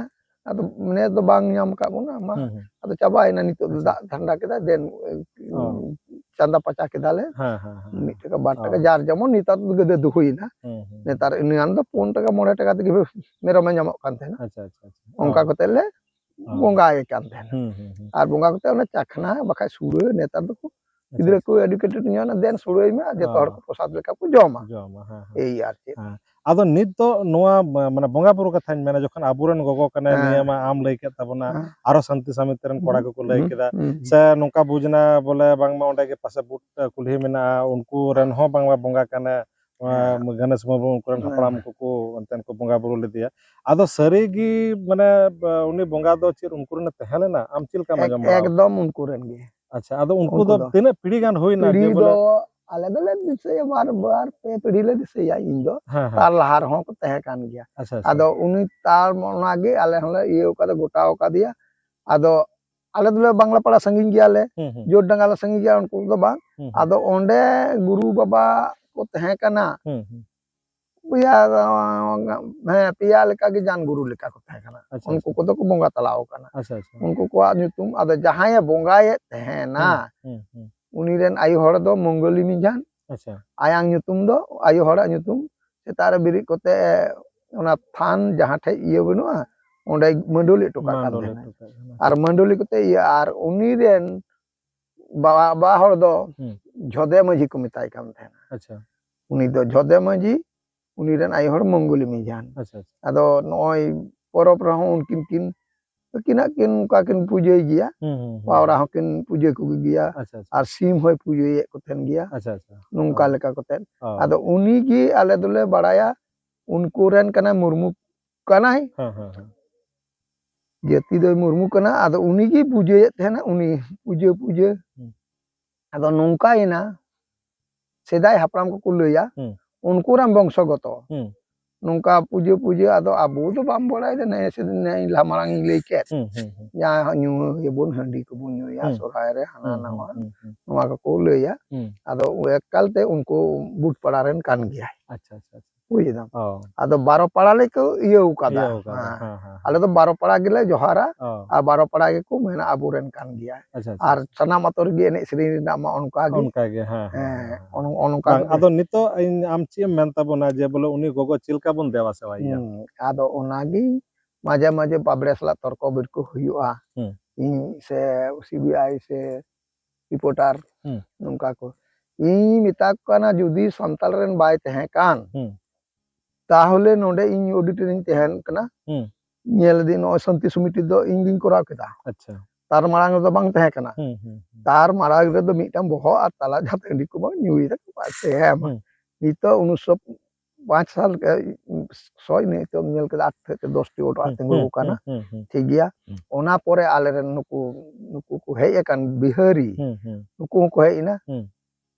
ᱟᱫᱚ ᱱᱮᱥ ᱫᱚ ᱵᱟᱝ ᱧᱟᱢ ᱟᱠᱟᱫ ᱵᱚᱱᱟ, ᱢᱟ ᱦᱩᱸ, ᱦᱩᱸ᱾ ᱟᱫᱚ ᱪᱟᱵᱟᱭᱮᱱᱟ᱾ ᱱᱤᱛᱚᱜ ᱫᱚ ᱟᱪᱪᱷᱟ᱾ ᱫᱟᱜ ᱴᱷᱟᱱᱰᱟ ᱠᱮᱫᱟ, ᱫᱮᱱ ᱚ᱾ ᱪᱟᱸᱫᱟ ᱯᱟᱪᱟ ᱠᱮᱫᱟᱞᱮ᱾ ᱦᱮᱸ, ᱦᱮᱸ, ᱦᱮᱸ᱾ ᱢᱤᱫ ᱴᱟᱠᱟ, ᱵᱟᱨ ᱚ᱾ ᱴᱟᱠᱟ, ᱡᱟᱨ ᱡᱮᱢᱚᱱ ᱱᱮᱛᱟᱨ ᱫᱚ ᱜᱮᱫᱮ ᱫᱚ ᱦᱩᱭᱮᱱᱟ᱾ ᱦᱩᱸ, ᱦᱩᱸ᱾ ᱱᱮᱛᱟᱨ ᱤᱱᱟᱹᱜ ᱫᱚ ᱯᱩᱱ ᱴᱟᱠᱟ, ᱢᱚᱬᱮ ᱴᱟᱠᱟ ᱛᱮᱜᱮ ᱢᱮᱨᱚᱢᱮ ᱧᱟᱢᱚᱜ ᱠᱟᱱ ᱛᱟᱦᱮᱱᱟ᱾ ᱟᱪᱪᱷᱟ, ᱟᱪᱪᱷᱟ, ᱟᱪᱪᱷᱟ᱾ ᱚᱱᱠᱟ ᱚ᱾ ᱠᱟᱛᱮ ᱞᱮ ᱚ᱾ ᱵᱚᱸᱜᱟᱭᱮ ᱠᱟᱱ ᱛᱟᱦᱮᱱᱟ᱾ ᱦᱩᱸ, ᱦᱩᱸ, ᱦᱩᱸ᱾ ᱟᱨ ᱵᱚᱸᱜᱟ ᱠᱟᱛᱮ ᱚᱱᱟ ᱪᱟᱠᱷᱱᱟ ᱵᱟᱠᱷᱟᱡ ᱥᱩᱲᱟᱹ, ᱱᱮᱛᱟᱨ ᱫᱚᱠᱚ ᱟᱪᱪᱷᱟ, ᱜᱤᱫᱽᱨᱟᱹ ᱟᱪᱪᱷᱟ᱾ ᱠᱚ educated ᱧᱚᱜ ᱮᱱᱟ, ᱫᱮᱱ ᱥᱩᱲᱟᱹᱭ ᱢᱮ, ᱟᱨ ᱡᱚᱛᱚ ᱦᱚᱲ ᱚ᱾ ᱠᱚ ᱯᱨᱚᱥᱟᱫ ᱞᱮᱠᱟ ᱠᱚ ᱡᱚᱢᱟ᱾ ᱡᱚᱢᱟ, ᱦᱮᱸ, ᱦᱮᱸ᱾ ᱮᱭ ᱟᱨ ᱪᱮᱫ᱾ ᱦᱮᱸ᱾ ᱟᱫᱚ ᱱᱤᱛ ᱫᱚ ᱱᱚᱣᱟ ᱢᱟ-, ᱢᱟᱱᱮ ᱵᱚᱸᱜᱟ ᱵᱩᱨᱩ ᱠᱟᱛᱷᱟᱧ ᱢᱮᱱᱟ, ᱡᱚᱠᱷᱚᱱ ᱟᱵᱚᱨᱮᱱ ᱜᱚᱜᱚ ᱠᱟᱱᱟᱭ, ᱦᱮᱸ᱾ ᱱᱤᱭᱟᱹ ᱢᱟ ᱟᱢ ᱞᱟᱹᱭ ᱠᱮᱫ ᱛᱟᱵᱚᱱᱟ, ᱦᱮᱸ᱾ ᱟᱨᱚ ᱥᱟᱱᱛᱤ ᱥᱟᱢᱤᱛᱤ ᱨᱮᱱ ᱠᱚᱲᱟ ᱦᱩᱸ, ᱠᱚᱠᱚ ᱞᱟᱹᱭ ᱦᱩᱸ, ᱠᱮᱫᱟ, ᱦᱩᱸ, ᱦᱩᱸ᱾ ᱥᱮ ᱱᱚᱝᱠᱟ ᱵᱩᱡᱽ ᱮᱱᱟ ᱵᱚᱞᱮ ᱵᱟᱝᱢᱟ ᱚᱸᱰᱮ ᱜᱮ ᱯᱟᱥᱮ ᱵᱩᱴ ᱠᱩᱞᱦᱤ ᱢᱮᱱᱟᱜᱼᱟ, ᱩᱱᱠᱩ ᱨᱮᱱ ᱦᱚᱸ ᱵᱟᱝᱢᱟ ᱵᱚᱸᱜᱟ ᱠᱟᱱᱟᱭ, ᱱᱚᱣᱟ ᱦᱮᱸ᱾ ᱜᱚᱱᱮᱥ ᱢᱩᱨᱢᱩ, ᱩᱱᱠᱩ ᱨᱮᱱ ᱦᱮᱸ᱾ ᱦᱟᱯᱲᱟᱢ ᱠᱚᱠᱚ ᱚᱱᱛᱮᱱ ᱠᱚ ᱵᱚᱸᱜᱟ ᱵᱩᱨᱩ ᱞᱮᱫᱮᱭᱟ᱾ ᱟᱫᱚ ᱥᱟᱹᱨᱤ ᱜᱮ ᱢᱟᱱᱮ ᱵ-, ᱩᱱᱤ ᱵᱚᱸᱜᱟ ᱫᱚ ᱪᱮᱫ ᱩᱱᱠᱩ ᱨᱮᱱ ᱮ ᱛᱟᱦᱮᱸ ᱞᱮᱱᱟ? ᱟᱢ ᱪᱮᱫ ᱞᱮᱠᱟᱢ ᱮᱠ-, ᱟᱸᱡᱚᱢ ᱵᱟᱲᱟ ᱟᱠᱟᱫᱟ? ᱮᱠᱫᱚᱢ ᱩᱱᱠᱩ ᱨᱮᱱ ᱜᱮ᱾ ᱟᱪᱪᱷᱟ, ᱟᱫᱚ ᱩᱱᱠᱩ ᱩᱱᱠᱩ ᱫᱚ ᱫᱚ᱾ ᱛᱤᱱᱟᱹᱜ ᱯᱤᱲᱦᱤ ᱜᱟᱱ ᱦᱩᱭᱱᱟ ᱡᱮ ᱯᱤᱲᱦᱤ ᱵᱚᱞᱮ? ᱫᱚ ᱟᱞᱮ ᱫᱚᱞᱮ ᱫᱤᱥᱟᱹᱭᱟ, ᱵᱟᱨ, ᱵᱟᱨ ᱯᱮ ᱯᱤᱲᱦᱤ ᱞᱮ ᱫᱤᱥᱟᱹᱭᱟ᱾ ᱤᱧ ᱫᱚ ᱦᱮᱸ, ᱦᱮᱸ᱾ ᱛᱟᱨ ᱞᱟᱦᱟ ᱨᱮᱦᱚᱸ ᱠᱚ ᱛᱟᱦᱮᱸ ᱠᱟᱱ ᱜᱮᱭᱟ᱾ ᱟᱪᱪᱷᱟ, ᱟᱪᱪᱷᱟ᱾ ᱟᱫᱚ ᱩᱱᱤ ᱛᱟᱨ ᱚᱱᱟᱜᱮ ᱟᱞᱮ ᱦᱚᱸᱞᱮ ᱤᱭᱟᱹ ᱠᱟᱫᱟ, ᱜᱚᱴᱟᱣ ᱠᱟᱫᱮᱭᱟ᱾ ᱟᱫᱚ ᱟᱞᱮ ᱫᱚᱞᱮ ᱵᱟᱝᱞᱟ ᱯᱟᱲᱟ ᱥᱟᱺᱜᱤᱧ ᱜᱮᱭᱟᱞᱮ, ᱦᱩᱸ, ᱦᱩᱸ᱾ ᱡᱳᱨᱰᱟᱸᱜᱟ ᱞᱮ ᱥᱟᱺᱜᱤᱧ ᱜᱮᱭᱟ, ᱩᱱᱠᱩ ᱫᱚ ᱵᱟᱝ᱾ ᱦᱩᱸ, ᱦᱩᱸ᱾ ᱟᱫᱚ ᱚᱸᱰᱮ ᱜᱩᱨᱩ ᱵᱟᱵᱟ ᱠᱚ ᱛᱟᱦᱮᱸ ᱠᱟᱱᱟ᱾ ᱦᱩᱸ, ᱦᱩᱸ᱾ ᱯᱮᱭᱟ, ᱦᱮᱸ, ᱯᱮᱭᱟ ᱞᱮᱠᱟ ᱜᱮ ᱡᱟᱱ ᱜᱩᱨᱩ ᱞᱮᱠᱟ ᱠᱚ ᱛᱟᱦᱮᱸ ᱠᱟᱱᱟ᱾ ᱟᱪᱪᱷᱟ, ᱩᱱᱠᱩ ᱟᱪᱪᱷᱟ᱾ ᱠᱚᱫᱚ ᱠᱚ ᱵᱚᱸᱜᱟ ᱛᱟᱞᱟᱣ ᱠᱟᱱᱟ᱾ ᱟᱪᱪᱷᱟ, ᱟᱪᱪᱷᱟ᱾ ᱩᱱᱠᱩ ᱠᱚᱣᱟᱜ ᱧᱩᱛᱩᱢ, ᱟᱫᱚ ᱡᱟᱦᱟᱸᱭᱮ ᱵᱚᱸᱜᱟᱭᱮᱫ ᱛᱟᱦᱮᱱᱟ, ᱦᱩᱸ, ᱦᱩᱸ, ᱦᱩᱸ᱾ ᱩᱱᱤ ᱨᱮᱱ ᱟᱭᱳ ᱦᱚᱲ ᱫᱚ ᱢᱚᱝᱜᱚᱞᱤ ᱢᱤᱡᱟᱱ᱾ ᱟᱪᱪᱷᱟ᱾ ᱟᱭᱟᱝ ᱧᱩᱛᱩᱢ ᱫᱚ, ᱟᱭᱳ ᱦᱚᱲᱟᱜ ᱧᱩᱛᱩᱢ, ᱥᱮᱛᱟᱜ ᱨᱮ ᱵᱮᱨᱮᱫ ᱠᱟᱛᱮ ᱚᱱᱟ ᱛᱷᱟᱱ ᱡᱟᱦᱟᱸ ᱴᱷᱮᱡ ᱤᱭᱟᱹ ᱵᱟᱹᱱᱩᱜᱼᱟ, ᱚᱸᱰᱮ ᱢᱟᱹᱰᱟᱹᱞᱤ ᱦᱚᱴᱚ ᱠᱟᱜ ᱠᱟᱱ ᱢᱟᱹᱰᱟᱹᱞᱤ ᱛᱟᱦᱮᱱᱟᱭ᱾ ᱦᱚᱴᱚ ᱠᱟᱜ ᱠᱟᱱᱟ᱾ ᱟᱨ ᱢᱟᱹᱰᱟᱹᱞᱤ ᱠᱟᱛᱮ ᱤᱭᱟᱹ, ᱟᱨ ᱩᱱᱤ ᱨᱮᱱ ᱵᱟᱵᱟ, ᱵᱟᱵᱟ ᱦᱚᱲ ᱫᱚ ᱦᱩᱸ᱾ ᱡᱷᱚᱫᱮ ᱢᱟᱹᱡᱷᱤ ᱠᱚ ᱢᱮᱛᱟᱭ ᱠᱟᱱ ᱛᱟᱦᱮᱱᱟ᱾ ᱟᱪᱪᱷᱟ᱾ ᱩᱱᱤ ᱫᱚ ᱡᱷᱚᱫᱮ ᱢᱟᱹᱡᱷᱤ, ᱩᱱᱤ ᱨᱮᱱ ᱟᱭᱳ ᱦᱚᱲ ᱢᱚᱝᱜᱚᱞᱤ ᱢᱤᱡᱟᱱ᱾ ᱟᱪᱪᱷᱟ, ᱟᱪᱪᱷᱟ᱾ ᱟᱫᱚ ᱱᱚᱜᱼᱚᱭ ᱯᱚᱨᱚᱵᱽ ᱨᱮᱦᱚᱸ ᱩᱱᱠᱤᱱ ᱠᱤᱱ, ᱟᱹᱠᱤᱱᱟᱜ ᱠᱤᱱ ᱚᱱᱠᱟ ᱠᱤᱱ ᱯᱩᱡᱟᱹᱭ ᱜᱮᱭᱟ᱾ ᱦᱩᱸ, ᱦᱩᱸ, ᱦᱩᱸ᱾ ᱯᱟᱣᱨᱟ ᱦᱚᱸᱠᱤᱱ ᱯᱩᱡᱟᱹ ᱠᱚᱜᱮ ᱜᱮᱭᱟ᱾ ᱟᱪᱪᱷᱟ, ᱟᱪᱪᱷᱟ᱾ ᱟᱨ ᱥᱤᱢ ᱦᱚᱸᱭ ᱯᱩᱡᱟᱹᱭᱮᱫ ᱠᱚ ᱛᱟᱦᱮᱱ ᱜᱮᱭᱟ᱾ ᱟᱪᱪᱷᱟ, ᱟᱪᱪᱷᱟ᱾ ᱱᱚᱝᱠᱟ ᱚ᱾ ᱞᱮᱠᱟ ᱠᱟᱛᱮ᱾ ᱚ᱾ ᱟᱫᱚ ᱩᱱᱤ ᱜᱮ ᱟᱞᱮ ᱫᱚᱞᱮ ᱵᱟᱲᱟᱭᱟ, ᱩᱱᱠᱩ ᱨᱮᱱ ᱠᱟᱱᱟᱭ, ᱢᱩᱨᱢᱩ ᱠᱟᱱᱟᱭ᱾ ᱦᱮᱸ, ᱦᱮᱸ, ᱦᱮᱸ᱾ ᱡᱟᱹᱛᱤ ᱫᱚᱭ ᱢᱩᱨᱢᱩ ᱠᱟᱱᱟ, ᱟᱫᱚ ᱩᱱᱤ ᱜᱮ ᱯᱩᱡᱟᱹᱭᱮᱫ ᱛᱟᱦᱮᱱᱟ, ᱩᱱᱤ ᱯᱩᱡᱟᱹ, ᱯᱩᱡᱟᱹ᱾ ᱦᱩᱸ᱾ ᱟᱫᱚ ᱱᱚᱝᱠᱟᱭᱮᱱᱟ, ᱥᱮᱫᱟᱭ ᱦᱟᱯᱲᱟᱢ ᱠᱚᱠᱚ ᱞᱟᱹᱭᱟ, ᱦᱩᱸ᱾ ᱩᱱᱠᱩ ᱨᱮᱱ ᱵᱚᱝᱥᱚᱜᱚᱛᱚ᱾ ᱦᱩᱸ᱾ ᱱᱚᱝᱠᱟ ᱯᱩᱡᱟᱹ ᱯᱩᱡᱟᱹ, ᱟᱫᱚ ᱟᱵᱚ ᱫᱚ ᱵᱟᱢ ᱵᱟᱲᱟᱭ ᱫᱚ, ᱱᱮ ᱥᱮᱫᱤᱱ ᱱᱮ ᱞᱟᱦᱟ ᱢᱟᱲᱟᱝ ᱤᱧ ᱞᱟᱹᱭ ᱠᱮᱫ, ᱦᱩᱸ, ᱦᱩᱸ, ᱦᱩᱸ, ᱡᱟᱦᱟᱸ ᱧᱩᱭᱟᱵᱚᱱ ᱦᱟᱺᱰᱤ ᱠᱚᱵᱚᱱ ᱧᱩᱭᱟ ᱦᱩᱸ, ᱥᱚᱨᱦᱟᱭ ᱨᱮ, ᱦᱟᱱᱟ ᱦᱩᱸ, ᱱᱟᱣᱟ, ᱦᱩᱸ, ᱦᱩᱸ, ᱱᱚᱣᱟ ᱠᱚᱠᱚ ᱞᱟᱹᱭᱟ᱾ ᱦᱩᱸ᱾ ᱟᱫᱚ ᱮᱠᱟᱞᱛᱮ ᱩᱱᱠᱩ ᱵᱩᱴ ᱯᱟᱲᱟ ᱨᱮᱱ ᱠᱟᱱ ᱜᱮᱭᱟᱭ, ᱟᱪᱪᱷᱟ, ᱟᱪᱪᱷᱟ, ᱟᱪᱪᱷᱟ᱾ ᱵᱩᱡ ᱫᱟᱢ᱾ ᱚ, ᱟᱫᱚ ᱵᱟᱨᱚ ᱯᱟᱲᱟ ᱞᱮᱠᱚ ᱤᱭᱟᱹᱣ ᱠᱟᱫᱟ᱾ ᱤᱭᱟᱹᱣ ᱠᱟᱫᱟ, ᱦᱮᱸ᱾ ᱦᱮᱸ, ᱦᱮᱸ, ᱟᱞᱮ ᱫᱚ ᱵᱟᱨᱚ ᱯᱟᱲᱟ ᱜᱮᱞᱮ ᱡᱚᱦᱟᱨᱟ, ᱚ, ᱟᱨ ᱵᱟᱨᱚ ᱯᱟᱲᱟ ᱜᱮᱠᱚ ᱢᱮᱱᱟ ᱟᱵᱚᱨᱮᱱ ᱠᱟᱱ ᱜᱮᱭᱟ᱾ ᱟᱪᱪᱷᱟ, ᱟᱪᱪᱷᱟ, ᱟᱨ ᱟᱪᱪᱷᱟ᱾ ᱥᱟᱱᱟᱢ ᱟᱛᱳ ᱨᱮᱜᱮ ᱮᱱᱮᱡ ᱥᱮᱨᱮᱧ ᱨᱮᱱᱟᱜ ᱢᱟ ᱚᱱᱠᱟ ᱜᱮ᱾ ᱚᱱᱠᱟ ᱜᱮ, ᱦᱮᱸ, ᱦᱮᱸ, ᱦᱮᱸ, ᱦᱮᱸ᱾ ᱚᱱ-, ᱚᱱᱠᱟ ᱵᱟᱝ, ᱜᱮ᱾ ᱟᱫᱚ ᱱᱤᱛᱚᱜ ᱤᱧ, ᱟᱢ ᱪᱮᱫ ᱮᱢ ᱢᱮᱱ ᱛᱟᱵᱚᱱᱟ ᱡᱮ ᱵᱚᱞᱮ ᱩᱱᱤ ᱜᱚᱜᱚ ᱪᱮᱫ ᱞᱮᱠᱟ ᱵᱚᱱ ᱫᱮᱵᱟ ᱥᱮᱵᱟᱭᱮᱭᱟ? ᱦᱩᱸ, ᱟᱫᱚ ᱚᱱᱟᱜᱮ ᱢᱟᱡᱷᱮ ᱢᱟᱡᱷᱮ ᱵᱟᱵᱲᱮ ᱥᱟᱞᱟᱜ ᱛᱚᱨᱠᱚ ᱵᱤᱨᱠᱚ ᱦᱩᱭᱩᱜᱼᱟ᱾ ᱦᱩᱸ᱾ ᱤᱧ ᱥᱮ ᱥᱤᱵᱤᱟᱭ ᱥᱮ ᱨᱤᱯᱳᱨᱴᱟᱨ ᱦᱩᱸ᱾ ᱱᱚᱝᱠᱟ ᱠᱚ᱾ ᱤᱧ ᱢᱮᱛᱟ ᱠᱚ ᱠᱟᱱᱟ, ᱡᱩᱫᱤ ᱥᱟᱱᱛᱟᱲ ᱨᱮᱱ ᱵᱟᱭ ᱛᱟᱦᱮᱸ ᱠᱟᱱ, ᱦᱩᱸ᱾ ᱛᱟᱦᱚᱞᱮ ᱱᱚᱰᱮ ᱤᱧ ᱚᱰᱤᱴ ᱨᱤᱧ ᱛᱟᱦᱮᱸᱱ ᱠᱟᱱᱟ᱾ ᱦᱩᱸ᱾ ᱧᱮᱞ ᱫᱟᱹᱧ ᱱᱚᱜᱼᱚᱭ ᱥᱟᱱᱛᱤ ᱥᱚᱢᱤᱛᱤ ᱫᱚ ᱤᱧ ᱜᱤᱧ ᱠᱚᱨᱟᱣ ᱠᱮᱫᱟ᱾ ᱟᱪᱪᱷᱟ᱾ ᱛᱟᱨ ᱢᱟᱲᱟᱝ ᱨᱮᱫᱚ ᱵᱟᱝ ᱛᱟᱦᱮᱸ ᱠᱟᱱᱟ᱾ ᱦᱩᱸ, ᱦᱩᱸ, ᱦᱩᱸ᱾ ᱛᱟᱨ ᱢᱟᱲᱟᱝ ᱨᱮᱫᱚ ᱢᱤᱫᱴᱟᱝ ᱵᱚᱦᱚᱜ ᱟᱨ ᱛᱟᱞᱟ ᱡᱟᱦᱟᱸ ᱦᱟᱺᱰᱤ ᱠᱚᱵᱚᱱ ᱧᱩᱭᱮᱫᱟ, ᱵᱟᱥ ᱦᱮᱸ, ᱦᱩᱸ᱾ ᱱᱤᱛᱚᱜ ᱩᱱᱤᱥᱥᱚ ᱯᱟᱸᱪ ᱥᱟᱞ, ᱮ, ᱥᱚᱭ ᱱᱤᱛᱚᱜ ᱧᱮᱞ ᱠᱮᱫᱟ, ᱟᱴ ᱛᱷᱮᱠᱮ ᱫᱚᱥ ᱴᱤ ᱚᱰᱟᱨ ᱦᱩᱸ, ᱛᱤᱸᱜᱩ ᱦᱩᱸ, ᱟᱠᱟᱱᱟ᱾ ᱦᱩᱸ, ᱦᱩᱸ, ᱦᱩᱸ᱾ ᱴᱷᱤᱠ ᱜᱮᱭᱟ᱾ ᱦᱩᱸ᱾ ᱚᱱᱟ ᱯᱚᱨᱮ ᱟᱞᱮᱨᱮᱱ ᱱᱩᱠᱩ, ᱱᱩᱠᱩ ᱠᱚ ᱦᱮᱡ ᱟᱠᱟᱱ ᱵᱤᱦᱟᱹᱨᱤ, ᱦᱩᱸ, ᱦᱩᱸ, ᱱᱩᱠᱩ ᱦᱚᱸᱠᱚ ᱦᱮᱡ ᱮᱱᱟ᱾ ᱦᱩᱸ᱾